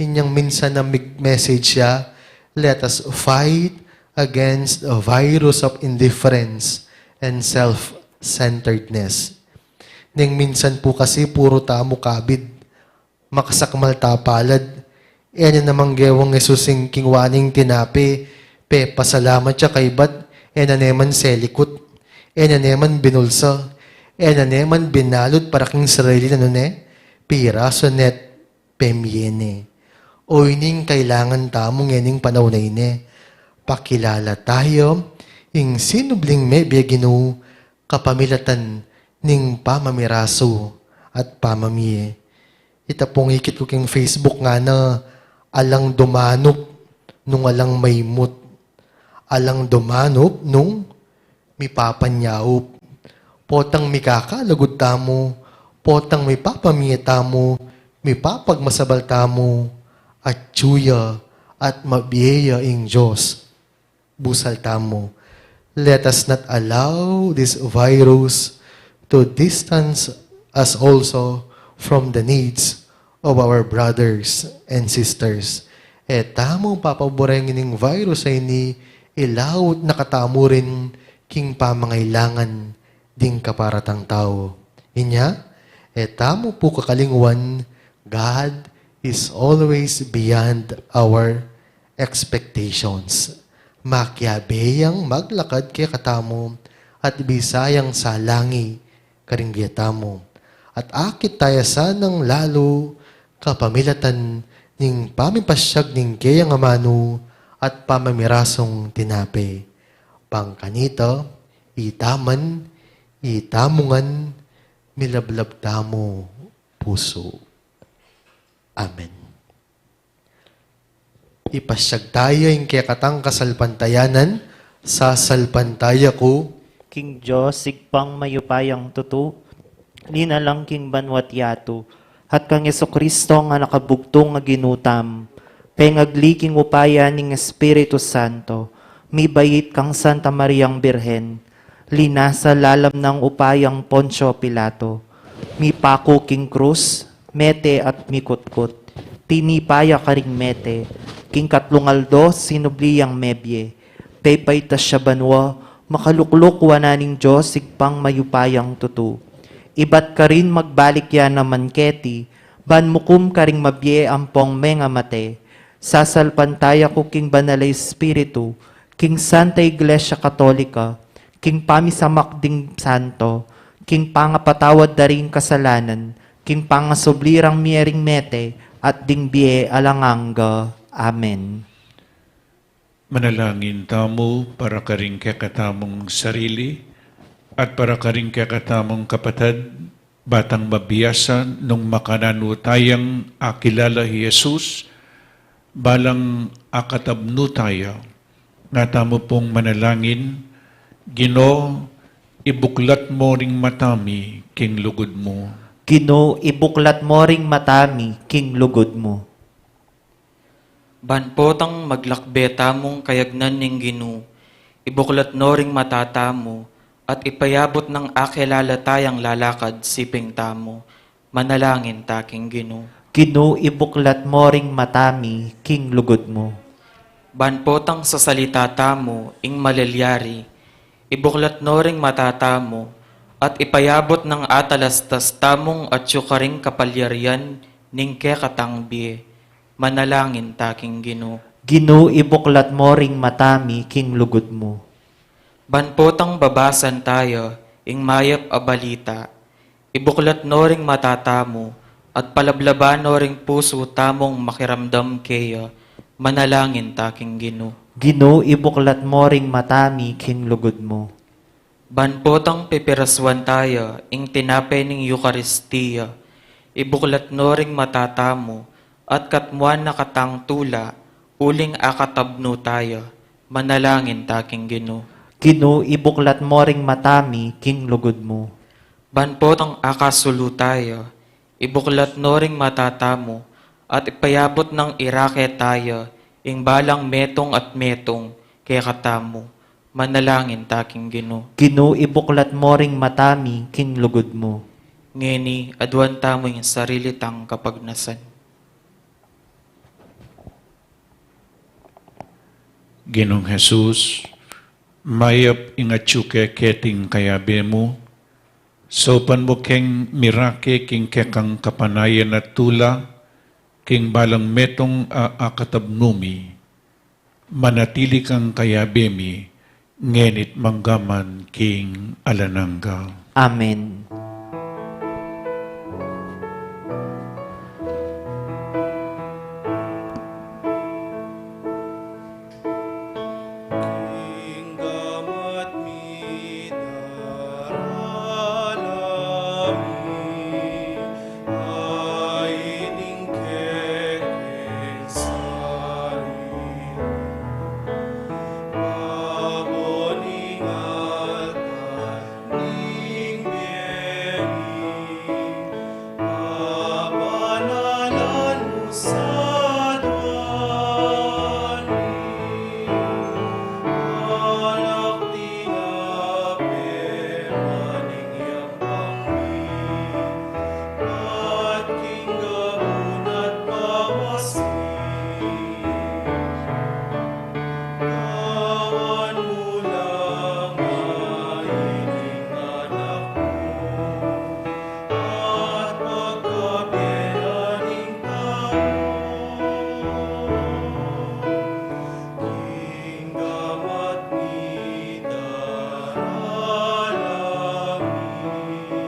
inyang minsan na mig-message ya, "Let us fight against a virus of indifference and self-centeredness." Neng minsan pu kasi puru tamu kabid, makasakmal ta palad. E na naman gewang Jesus ing kingwa neng tinape, pepasalamat ya kaybat, e na ne man selikut, e na ne man binulsa, e na ne man binalut para king sarili na, nune, pirasu ne't pemie ne. O ining kailangan tamu ngening panaun a ini, pakilala tamu ing sinubling mebie Ginu kapamilatan ning pamamirasu at pamamie. Ita pung ikit ku king Facebook ngana, alang dumanup nung alang maimut. Alang dumanup nung mipapanyaup. Potang mikakalugud tamu, potang mipapamie tamu, mipapagmasabal tamu, atyu ya at mabie ya ing Dios. Busal tamu. Let us not allow this virus to distance us also from the needs of our brothers and sisters. E tamu papaburen ining virus a ini, ilaut na katamu rin king pamangailangan ding kaparatang tau. Inya, e tamu pu kakalingwan, God is always beyond our expectations. Makiabe yang maglakad kekatamu at bisa yang salangi karing bie tamu. At akit taya sanang lalu kapamilatan ning pamipasyag ning keyang amanu at pamamirasung tinape. Pangkanita, itaman, itamu ngan, milablab tamu pusu. Amen. Ipasyag taya ing kekatang kasalpantayanan, sasalpantaya ku king Dios, Ibpang mayupayang tutu, linalang king banua't yatu, at kang Jesucristo a anak a bugtung a Ginu tamu, pengagli king upaya ning Espiritu Santo, mibait kang Santa Mariang Birhen, linasa lalam nang upayang Poncio Pilato, mipaku king krus, mete at mikutkut. Tinipa ya karing mete, king katlung aldo sinubli yang mebie. Pepaitas ya banua, makalukluk wanan ning Dios Ibpang mayupayang tutu. Ibat karin magbalik ya naman keti, ban mukum karing mabie ampong mengamate. Sasalpantaya ku king Banal a Espiritu, king Santa Iglesia Katolika, king pamisamak ding santo, king pangapatawad da ring kasalanan, king pangasubli rang mie ring mete, at ding bie alang angga. Amen. Manalangin tamu para karing kekatamung sarili at para karing kekatamung kapatad, batang mabiasa nung makananu tayang akilala i Jesus, balang akatabnu taya. Nga tamu pung manalangin, Ginu, ibuklat mu ring mata mi king lugud mu. Ginu, ibuklat mu ring mata mi king lugud mu. Ban potang maglakbe tamung kayagnan ning Ginu, ibuklat no ring mata tamu, at ipayabut nang akilala tayang lalakad siping tamu. Manalangin ta king Ginu. Ginu, ibuklat mo ring mata mi king lugud mu. Ban potang sasalita tamu ing malilyari, ibuklat no ring mata tamu, at ipayabut nang atalastas tamung atyu karing kapalyarian ning kekatang bie. Manalangin ta king Ginu. Ginu, ibuklat mo ring mata mi king lugud mu. Ban potang babasan taya ing mayap a balita, ibuklat no ring mata tamu, at palablaban no ring pusu tamung makiramdam keya. Manalangin ta king Ginu. Ginu, ibuklat mo ring mata mi king lugud mu. Ban potang pipirasuan taya ing tinape ning Eukaristia, ibuklat no ring mata tamu, at katmuan na katang tula, uling akatabnu taya. Manalangin ta king Ginu. Ginu, ibuklat mo ring mata mi king lugud mu. Ban potang akasulu taya, ibuklat no ring mata tamu, at ipayabut nang irake taya, ing balang metung at metung kekatamu. Manalangin ta king Ginu. Ginu, ibuklat mo ring mata mi king lugud mu. Ngeni, aduan tamu ing sarili tang kapagnasan. Ginung Jesus, mayap ing atyu ke keting kayabe mu, saupan mu keng mirake king kekang kapanayan at tula, king balang metung a akatabnu mi, manatili kang kayabe mi, ngeni't manggaman king alang angga. Amen. King gamat mi, darala mi, ay ning kekeng sarili, babo ning altar ning bie mi, kabanalan mu sa aduan mi, alak tinape man ing yampang mi, at king gabun at bawas mi, gawan mu lang a ining anak mu, at pagkabie na ning tau. King gamat mi, darala mi,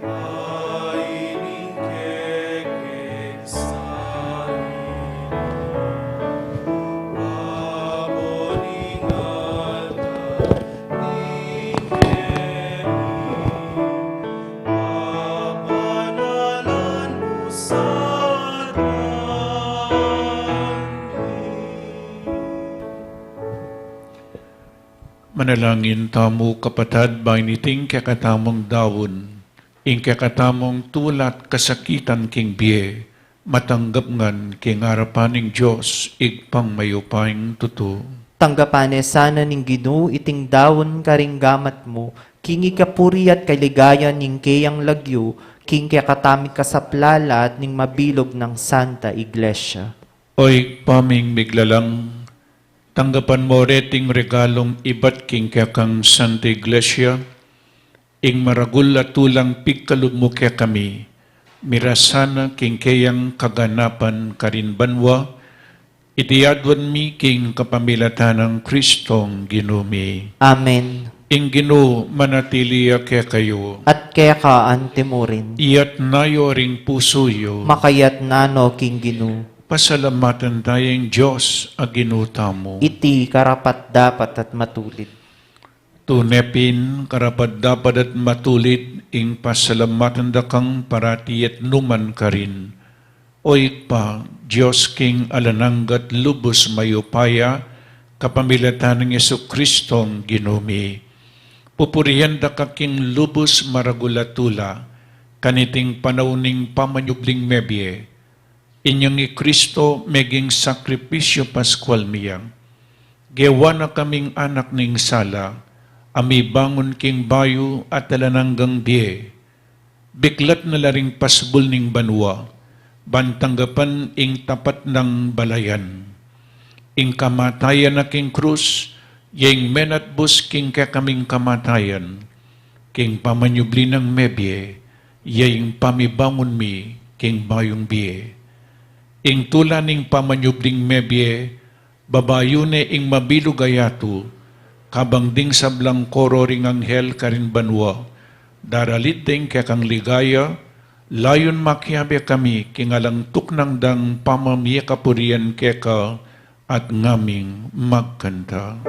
ay ning kekeng sarili, babo ning altar ning bie mi, kabanalan mu sa aduan mi. Manalangin tamu, kapatad, ban iting kekatamung daun, ing kekatamung tula't kasakitan king bie, matanggap ngan king arapan ning Dios, Ibpang mayupayang tutu. Tanggapan ne sana ning Ginu iting daun karing gamat mu, king ikapuri at kaligayan ning keyang lagyu, king kekatamung kasaplalan at ning mabilug nang Santa Iglesia. O Ibpa ming miglalang, tanggapan mu reting regalung ibat king kekang Santa Iglesia, ing maragul a tulang pigkalub mu kekami, mirasan na king keyang kaganapan karin banua, iti aduan mi king kapamilatan nang Kristong Ginu mi. Amen. Ing Ginu manatili ya kekayu. At keka antimurin. Iyatas yu ring pusu yu. Makayatas no king Ginu. Pasalamatan taya ing Dios a Ginu tamu. Iti karapat-dapat at matulid. Tune pin, karapat-dapat at matulid ing pasalamatan da kang parati at nukarin man, O Ibpa, Dios king alang angga at lubus mayupaya, kapamilatan nang Jesucristong Ginu mi. Pupurian da ka king lubus maragul a tula, kaniting panaun ning pamanyubling mebie, inyang i Kristo meging sakripisyu Paskual mi ya. Gewa na kaming anak ning sala, a mibangun king bayu at alang anggang bie. Biklat na la ring pasbul ning banua, ban tanggapan ing tapat nang balayan. Ing kamatayan na king krus, ya ing menatbus king kekaming kamatayan. King pamanyubli nang mebie, ya ing pamibangun mi king bayung bie. Ing tula ning pamanyubling mebie, babayu ne ing mabilug a yatu, kabang ding sablang koro ring anghel karin banua, daralit deng kekang ligaya, layun makiabe kami king alang tuknang dang pamamie kapurian keka, at ngaming magkanta.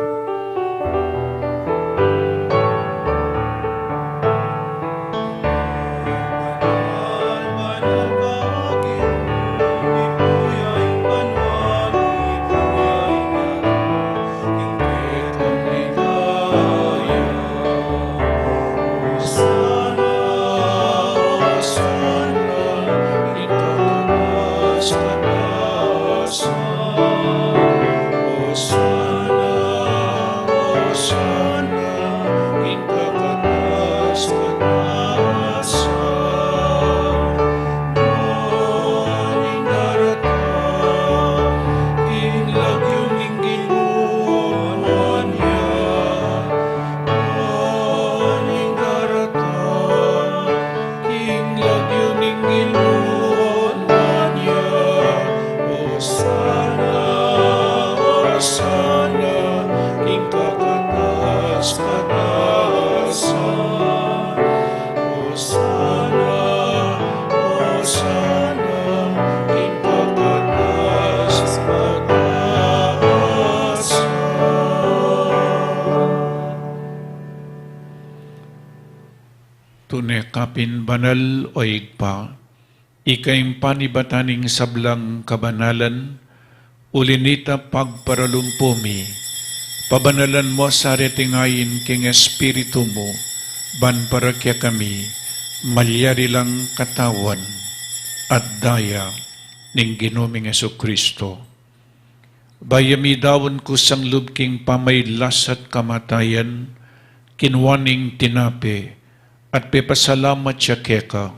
Tune ka pin banal, o Ibpa, ika ing panibatan ning sablang kabanalan, uli na nita pagparalumpu mi, pabanalan mu sa reting ain king Espiritu mu, ban para kekami, malyari lang katawan at daya ning Ginu ming Jesucristo. Bayu midaun kusang lub king pamaglasat kamatayan, kinua ne ing tinape, at pepasalamat ya keka,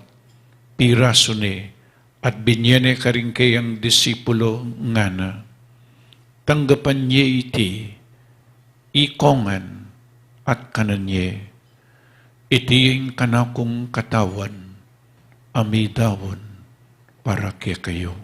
pirasu ne, at binye ne karing keyang disipulo, ngana: Tanggapan ye iti, ikongan, at kanan ye. Iti ing kanakung katawan, a midaun para kekayu.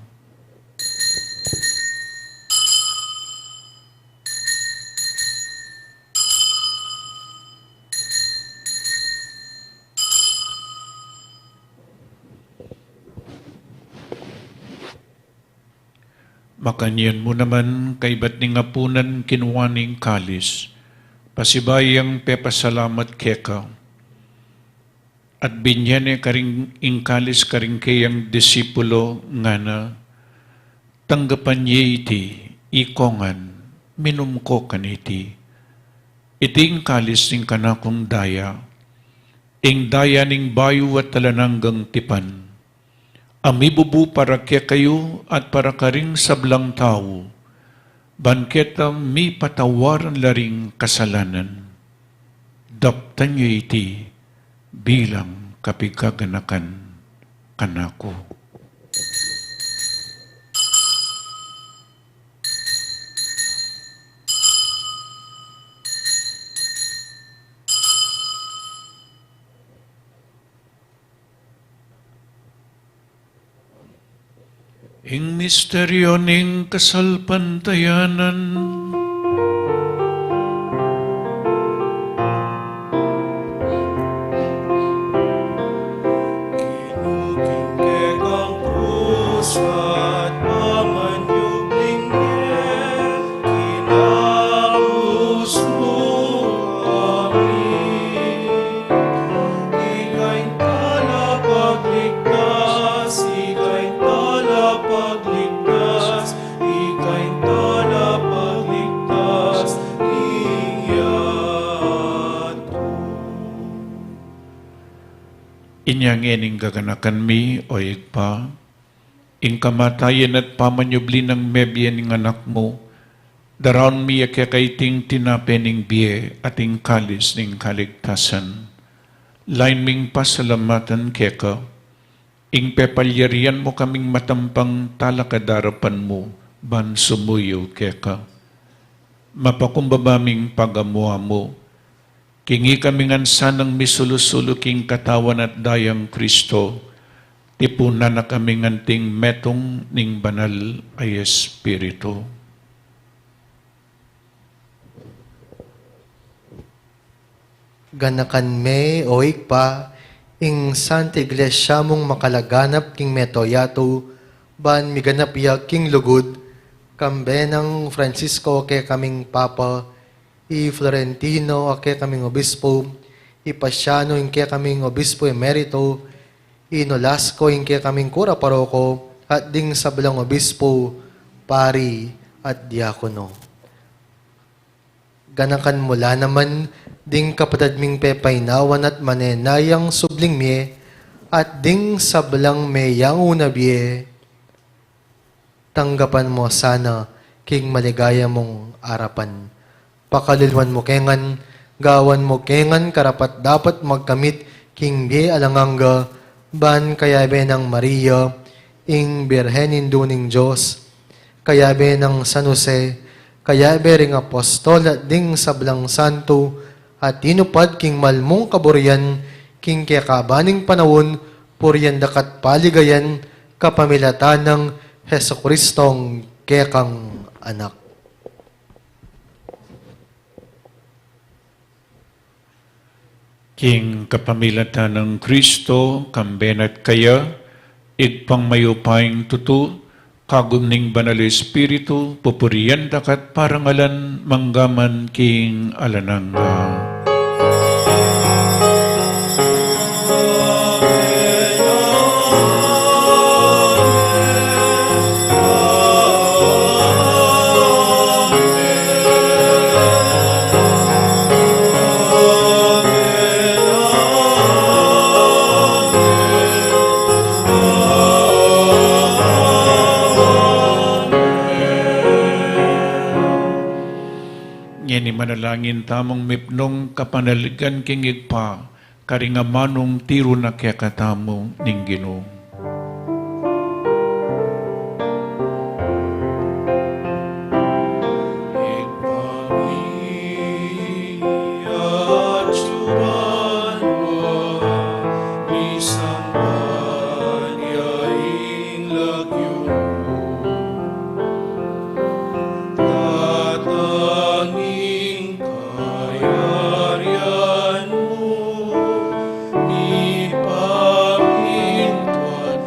Makanyan mu naman, kaybat ning apunan, kinua ne ing kalis, pasibayu yang pepasalamat keka, at binye ne karing, ing kalis karing keyang disipulo, ngana: Tanggapan ye iti, ikongan, minum ko kaniti. Iti ing kalis ning kanakung daya, ing daya ning bayu at alang anggang tipan, a mibubu para kekayu at para karing sablang tau, ban keta mipatawaran la ring kasalanan. Daptan ye iti bilang kapigaganakan kanaku. Ing misteryo ning kasalpantayanan. King kekang krus at pamanyubling mie, kinalus mu kami. Ika ing talapagligtas, ika ing talapagligtas, ika ing talapagligtas ning yatu. Inya ngeni ing gaganakan mi, o Ibpa, ing kamatayan at pamanyubli nang mebie ning Anak mu, daraun mi ya keka iting tinape ning bie at ing kalis ning kaligtasan. Lain ming pasalamatan keka, ing pepalyarian mu kaming matampang talakad arapan mu, ban sumuyu keka. Mapakumbaba ming pagamu-amu, king ikami ngan sanang misulu-sulu king katawan at dayang Kristo, tipunan na kaming anting metung ning Banal a Espiritu. Ganakan me, o Ibpa, ing Santa Iglesia mung makalaganap king mabilug a yatu, ban miganap ya king lugud, kambe nang Francisco a kekaming Papa, i Florentino a kekaming Obispo, i Paciano ing kekaming Obispo Emerito, i Nolasco ing kekaming Kura Paroko, at ding sablang obispo, pari, at diakono. Ganakan mu la naman ding kapatad ming pepainawan at manenayang subling mie, at ding sablang meyauna bie, tanggapan mu sana king maligaya mung arapan. Pakaluluan mu ke ngan, gawan mu ke ngan karapat-dapat magkamit king bie alang angga, ban kayabe nang Maria, ing Birhen Indu ning Dios, kayabe nang San Jose, kayabe ring apostol at ding sablang santo, a tinupad king mal mung kaburian, king kekaban ning panaun, purian da ka at paligayan, kapamilatan nang Jesucristong kekang Anak. King kapamilatan nang Kristo, kambe na at kaya, Ibpang mayupayang tutu, kagum ning Banal a Espiritu, pupurian da ka at parangalan, mangga man king alang angga. Manalangin tamung mipnung kapanaligan king Ibpa, karing amanung tiru na kekatamu ning Ginu. Ibpa mi, atsu ka banua, misamban ya ing lagyu mu. Datang ing kayarian mu, mipamintuan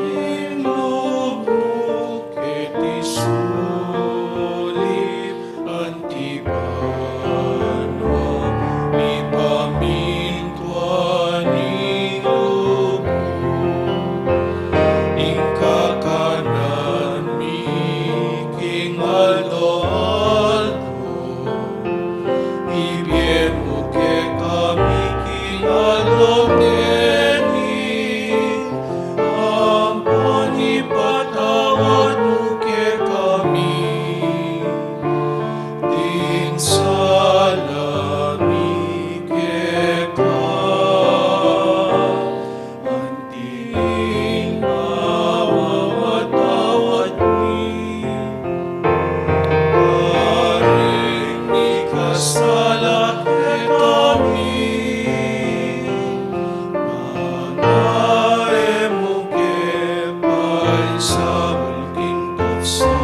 ing lub mu keti sulip anti banua, mipamintuan ing lub mu. Ing kakanan mi king aldo-aldo, ibie mu kekami king aldo ngeni, ampo ipatawad mu kekami ding sala mi keka, anti ing pamamatawad mi karing mikasala kekami. Nune e mu ke paisaul king tuksu,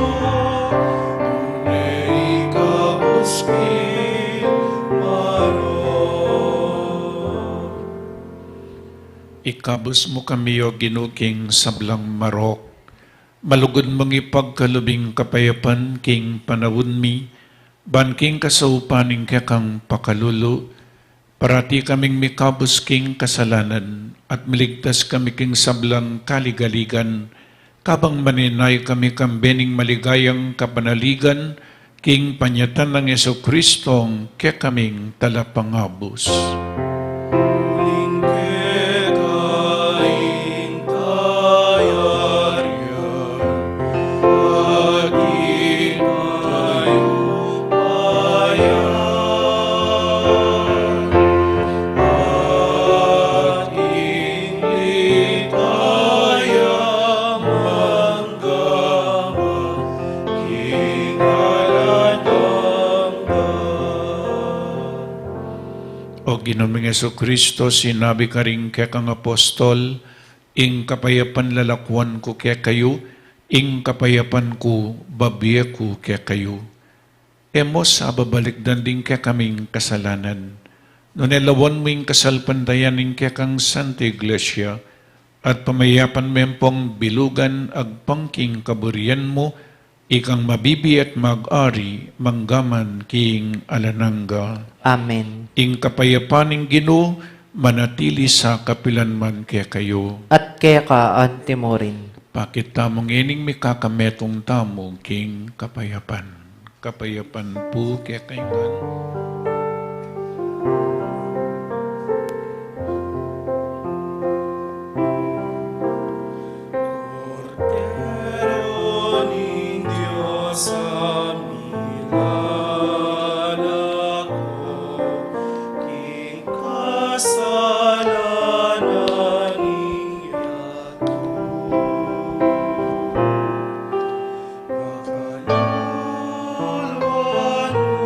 nune ikabus king marok. Ikabus mu kami, O Ginu, king sablang marok. Malugud mung ipagkalub ing kapayapan king panaun mi, ban king kasaupan ning kekang pakalulu, parati kaming mikabus king kasalanan, at miligtas kami king sablang kaligaligan, kabang manenaya kami kambe ning maligayang kapanaligan, king panyatang nang Jesucristong kekaming Talapangabus. Uling keka ing kayarian, at ing kayupayan, at ing ligaya mangga man king alang angga. O Ginu ming Jesucristo, sinabi karing kekang apostol, ing kapayapan lalakuan ku kekayu, ing kapayapan ku babie ku kekayu. E mu sa babalikdan ding kekaming kasalanan, nune lawan mu ing kasalpantayan ning kekang Santa Iglesia, at pamayapan me pong bilugan agpang king kaburian mu, ikang mabibie at mag-ari mangga man king alang angga. Amen. Ing kapayapan ning Ginu manatili sa kapilan man kekayu. At keka anti mu rin. Pakit tamu ngening mikakametung tamu king kapayapan. Kapayapan pu kekayu ngan. Kordero ning Dios a milalako king kasalanan ning yatu. Pakaluluan mu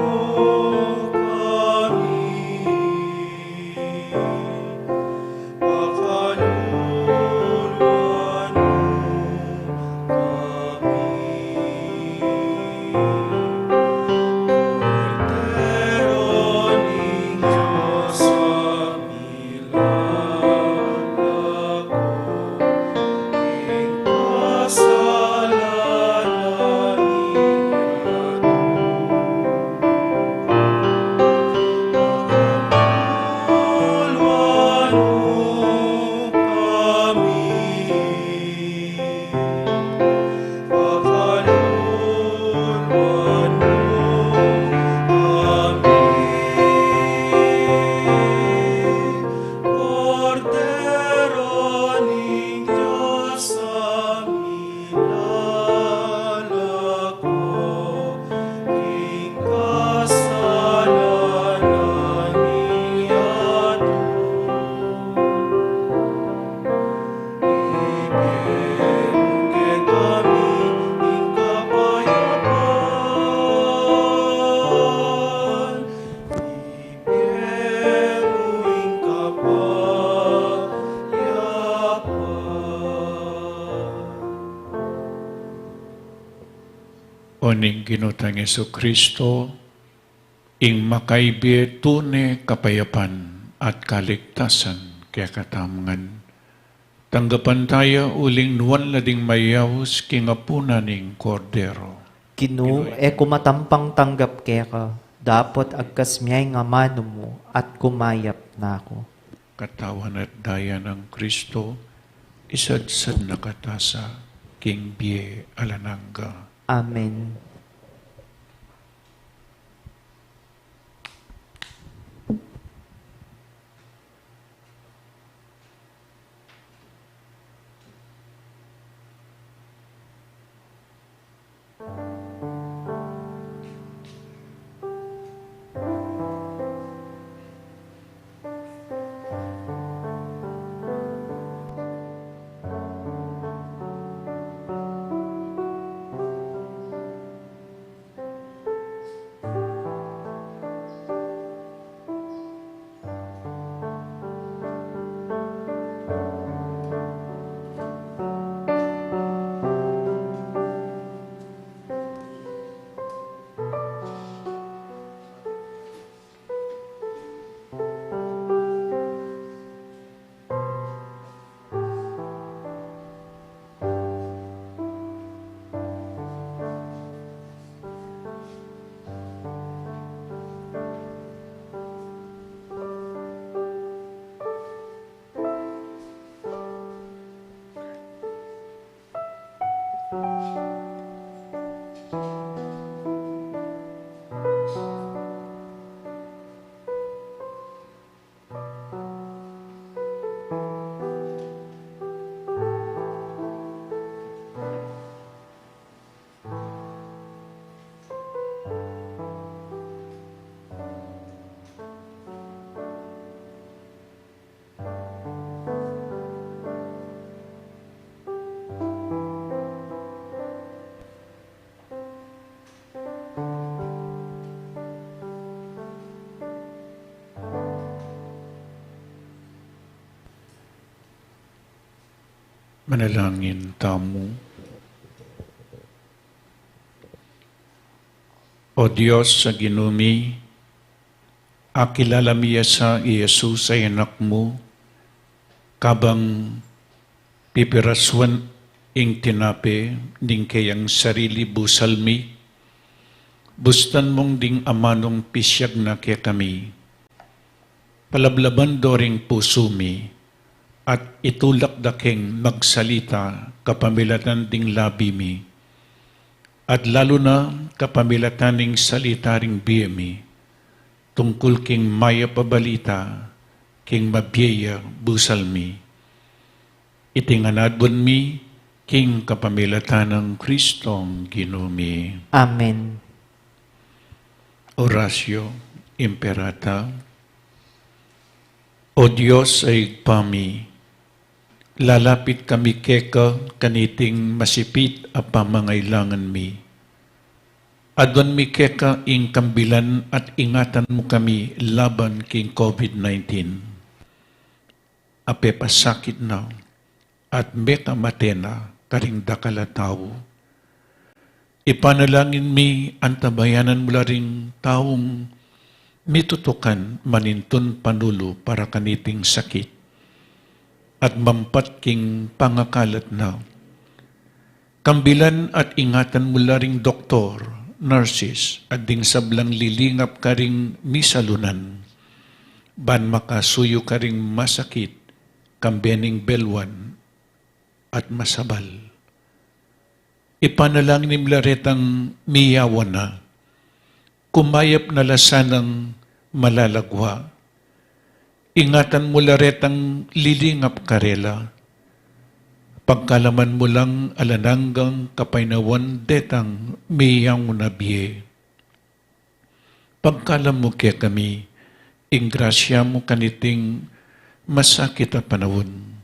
O ning Ginu tang Jesucristo, ing makaibie tune kapayapan at kaligtasan kekatamu ngan. Tanggapan taya uling nuan la ding mayaus king apunan ning Kordero. Ginu, e ku matampang tanggap keka, dapot agkas mie ing amanu mu at kumayap na ku. Katawan at daya nang Kristo, isadsad na kata sa king bie alang angga. Amen. Manalangin tamu. O Dios a Ginu mi, akilala mi ya sa i Jesus a Anak mu, kabang pipirasuan ing tinape ning keyang sarili busal mi, bustan mung ding amanung pisiag na kekami. Palablaban do ring pusu mi, at itulak da keng magsalita kapamilatan ding labi mi, at lalu na kapamilatan ning salita ring bie mi, tungkul king mayap a balita, king mabie ya busal mi. Iti ngan aduan mi, king kapamilatan nang Kristong Ginu mi. Amen. Oratio Imperata. O Dios a Ibpa mi, lalapit kami keka kaniting masipit a pamangailangan mi. Aduan mi keka ing kambilan at ingatan mu kami laban king COVID nineteen. A pepasakit na at mekamate na karing dakal a tau. Ipanalangin mi antabayanan mu la ring taung mitutukan manintun panulu para kaniting sakit at mampat king pangakalat na. Kambilan at ingatan mu la ring doktor, nurses, at ding sablang lilingap karing misalunan, ban makasuyu karing masakit, kambe ning beluan at masabal. Ipanalangin mi la retang miyawan na, kumayap na la sanang malalagua. Ingatan mu la retang lilingap karela. Pagkalaman mu lang alang anggang kapaynawan detang miyawan na bie. Pagkalam mu kekami ing grasya mu kaniting masakit a panaun,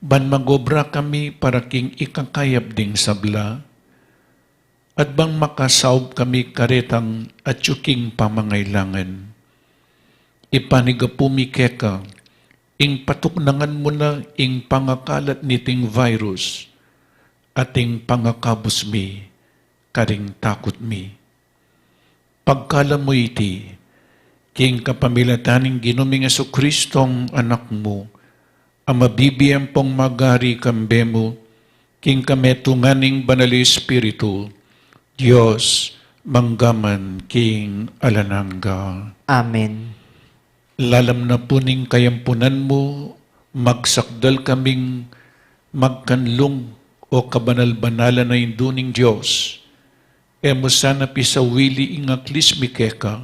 ban mag-obra kami para king ikakayap ding sabla, at bang makasaup kami karetang atyu king pamangailangan. Ipanigapu mi keka ing patuknangan mu na ing pangakalat niting virus, at ing pangakabus mi karing takut mi. Pagkalub mu iti, king kapamilatan ning Ginu ming Jesucristo, Anak mu, a mabibie ampong magari kambe mu, king kametungan ning Banal Espiritu, Dios, mangga man king alang angga. Amen. Lalam na pu ning kayampunan mu, magsakdal kaming magkanlung, o kabanal-banalan a Indu ning Dios. E mu sana pisawili ing aklis mi keka,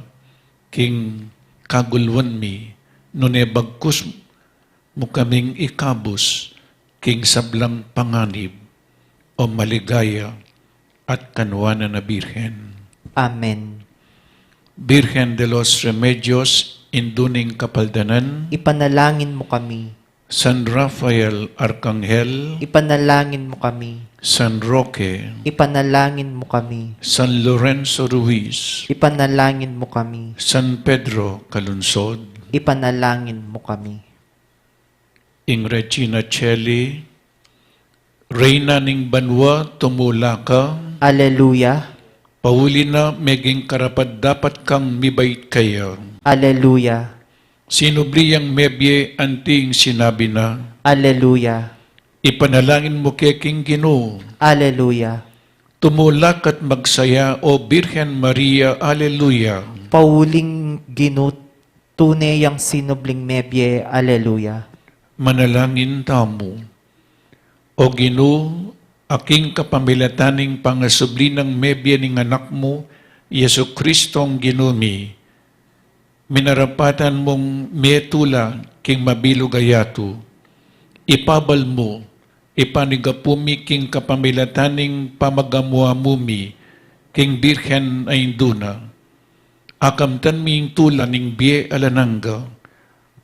king kagulwan mi, nune bagkus mu kaming ikabus, king sablang panganib, o maligaya at kanuanan a Birhen. Amen. Birhen de los Remedios, Indu ning Kapaldanan. Ipanalangin mu kami. San Rafael Arkanghel. Ipanalangin mu kami. San Roque. Ipanalangin mu kami. San Lorenzo Ruiz. Ipanalangin mu kami. San Pedro Calungsod. Ipanalangin mu kami. Ing Regina Coeli, Reyna ning banua, tumula ka. Aleluya. Pauli na meging karapat-dapat kang mibait kaya. Aleluya. Sinubli yang mebie anti ing sinabi na. Aleluya. Ipanalangin mu ke king Ginu. Aleluya. Tumula ka't magsaya, O Birhen Maria. Aleluya. Pauling Ginu, tune yang sinubling mebie. Aleluya. Manalangin tamu. O Ginu, a king kapamilatan ning pangasubli nang mebie ning Anak mu, Jesucristong Ginu mi, minarapatan mung metula king mabilug a yatu, ipabal mu, ipanigapu mi king kapamilatan ning pamagamu-amu mi king Birhen a Indu na. Akamtan mi ing tula ning bie alang angga,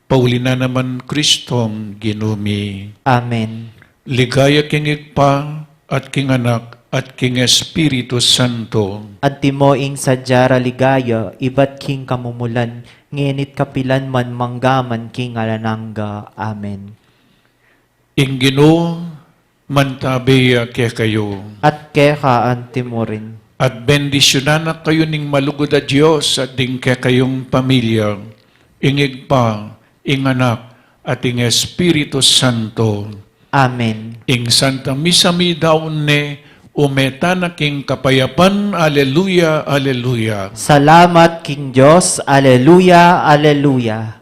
pauli na naman Kristong Ginu mi. Amen. Ligaya king Ibpa, at king Anak, at king Espiritu Santo. Antimo ing sadya ra ligaya, ibat king kamumulan, ngeni't kapilan man, mangga man king alang angga. Amen. Ing Ginu mantabe ya kekayu. At keka antimurin. At bendisyunan na kayu ning malugud a Dios at ding kekayung pamilya, ing Ibpa, ing Anak, at ing Espiritu Santo. Amen. Ing Santa Misa mi daun ne, ume tana king kapayapan. Aleluya, aleluya. Salamat king Dios. Aleluya, aleluya.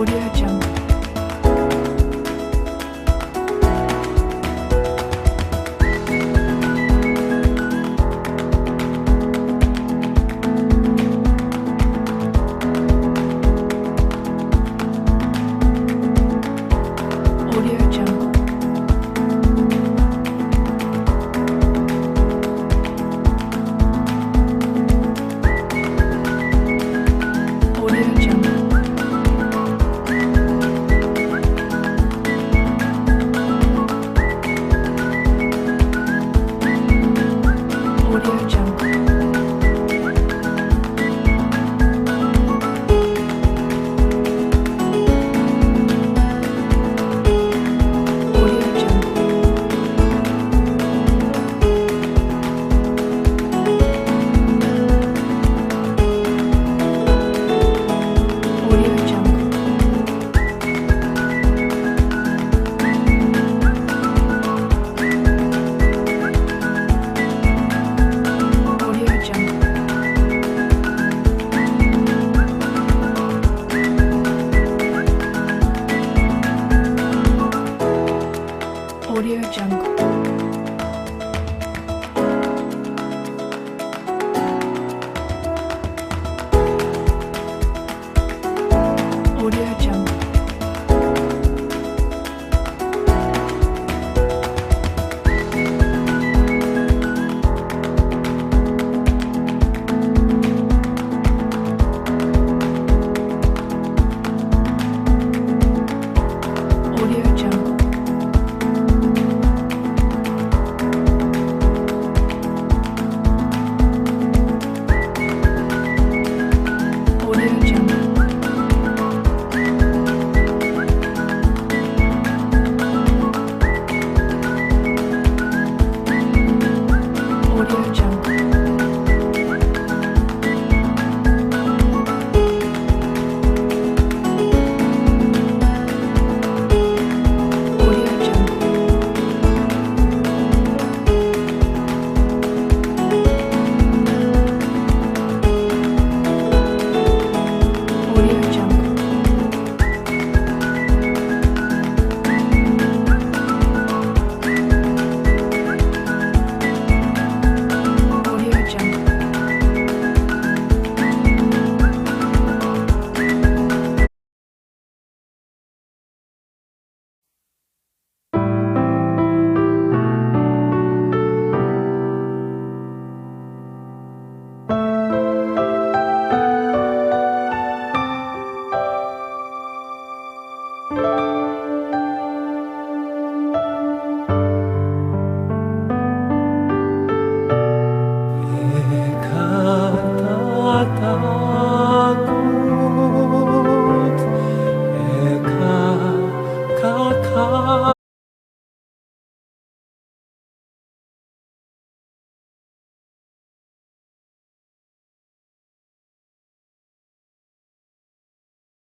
Audio Jungle. Audio Jungle. Audio Jungle. Audio Jungle. Audio Jungle. Audio Jungle. Audio Jungle. Audio Jungle. Audio Jungle. Audio Jungle. Audio Jungle. Audio Jungle. Audio Jungle. Audio Jungle. Audio Jungle.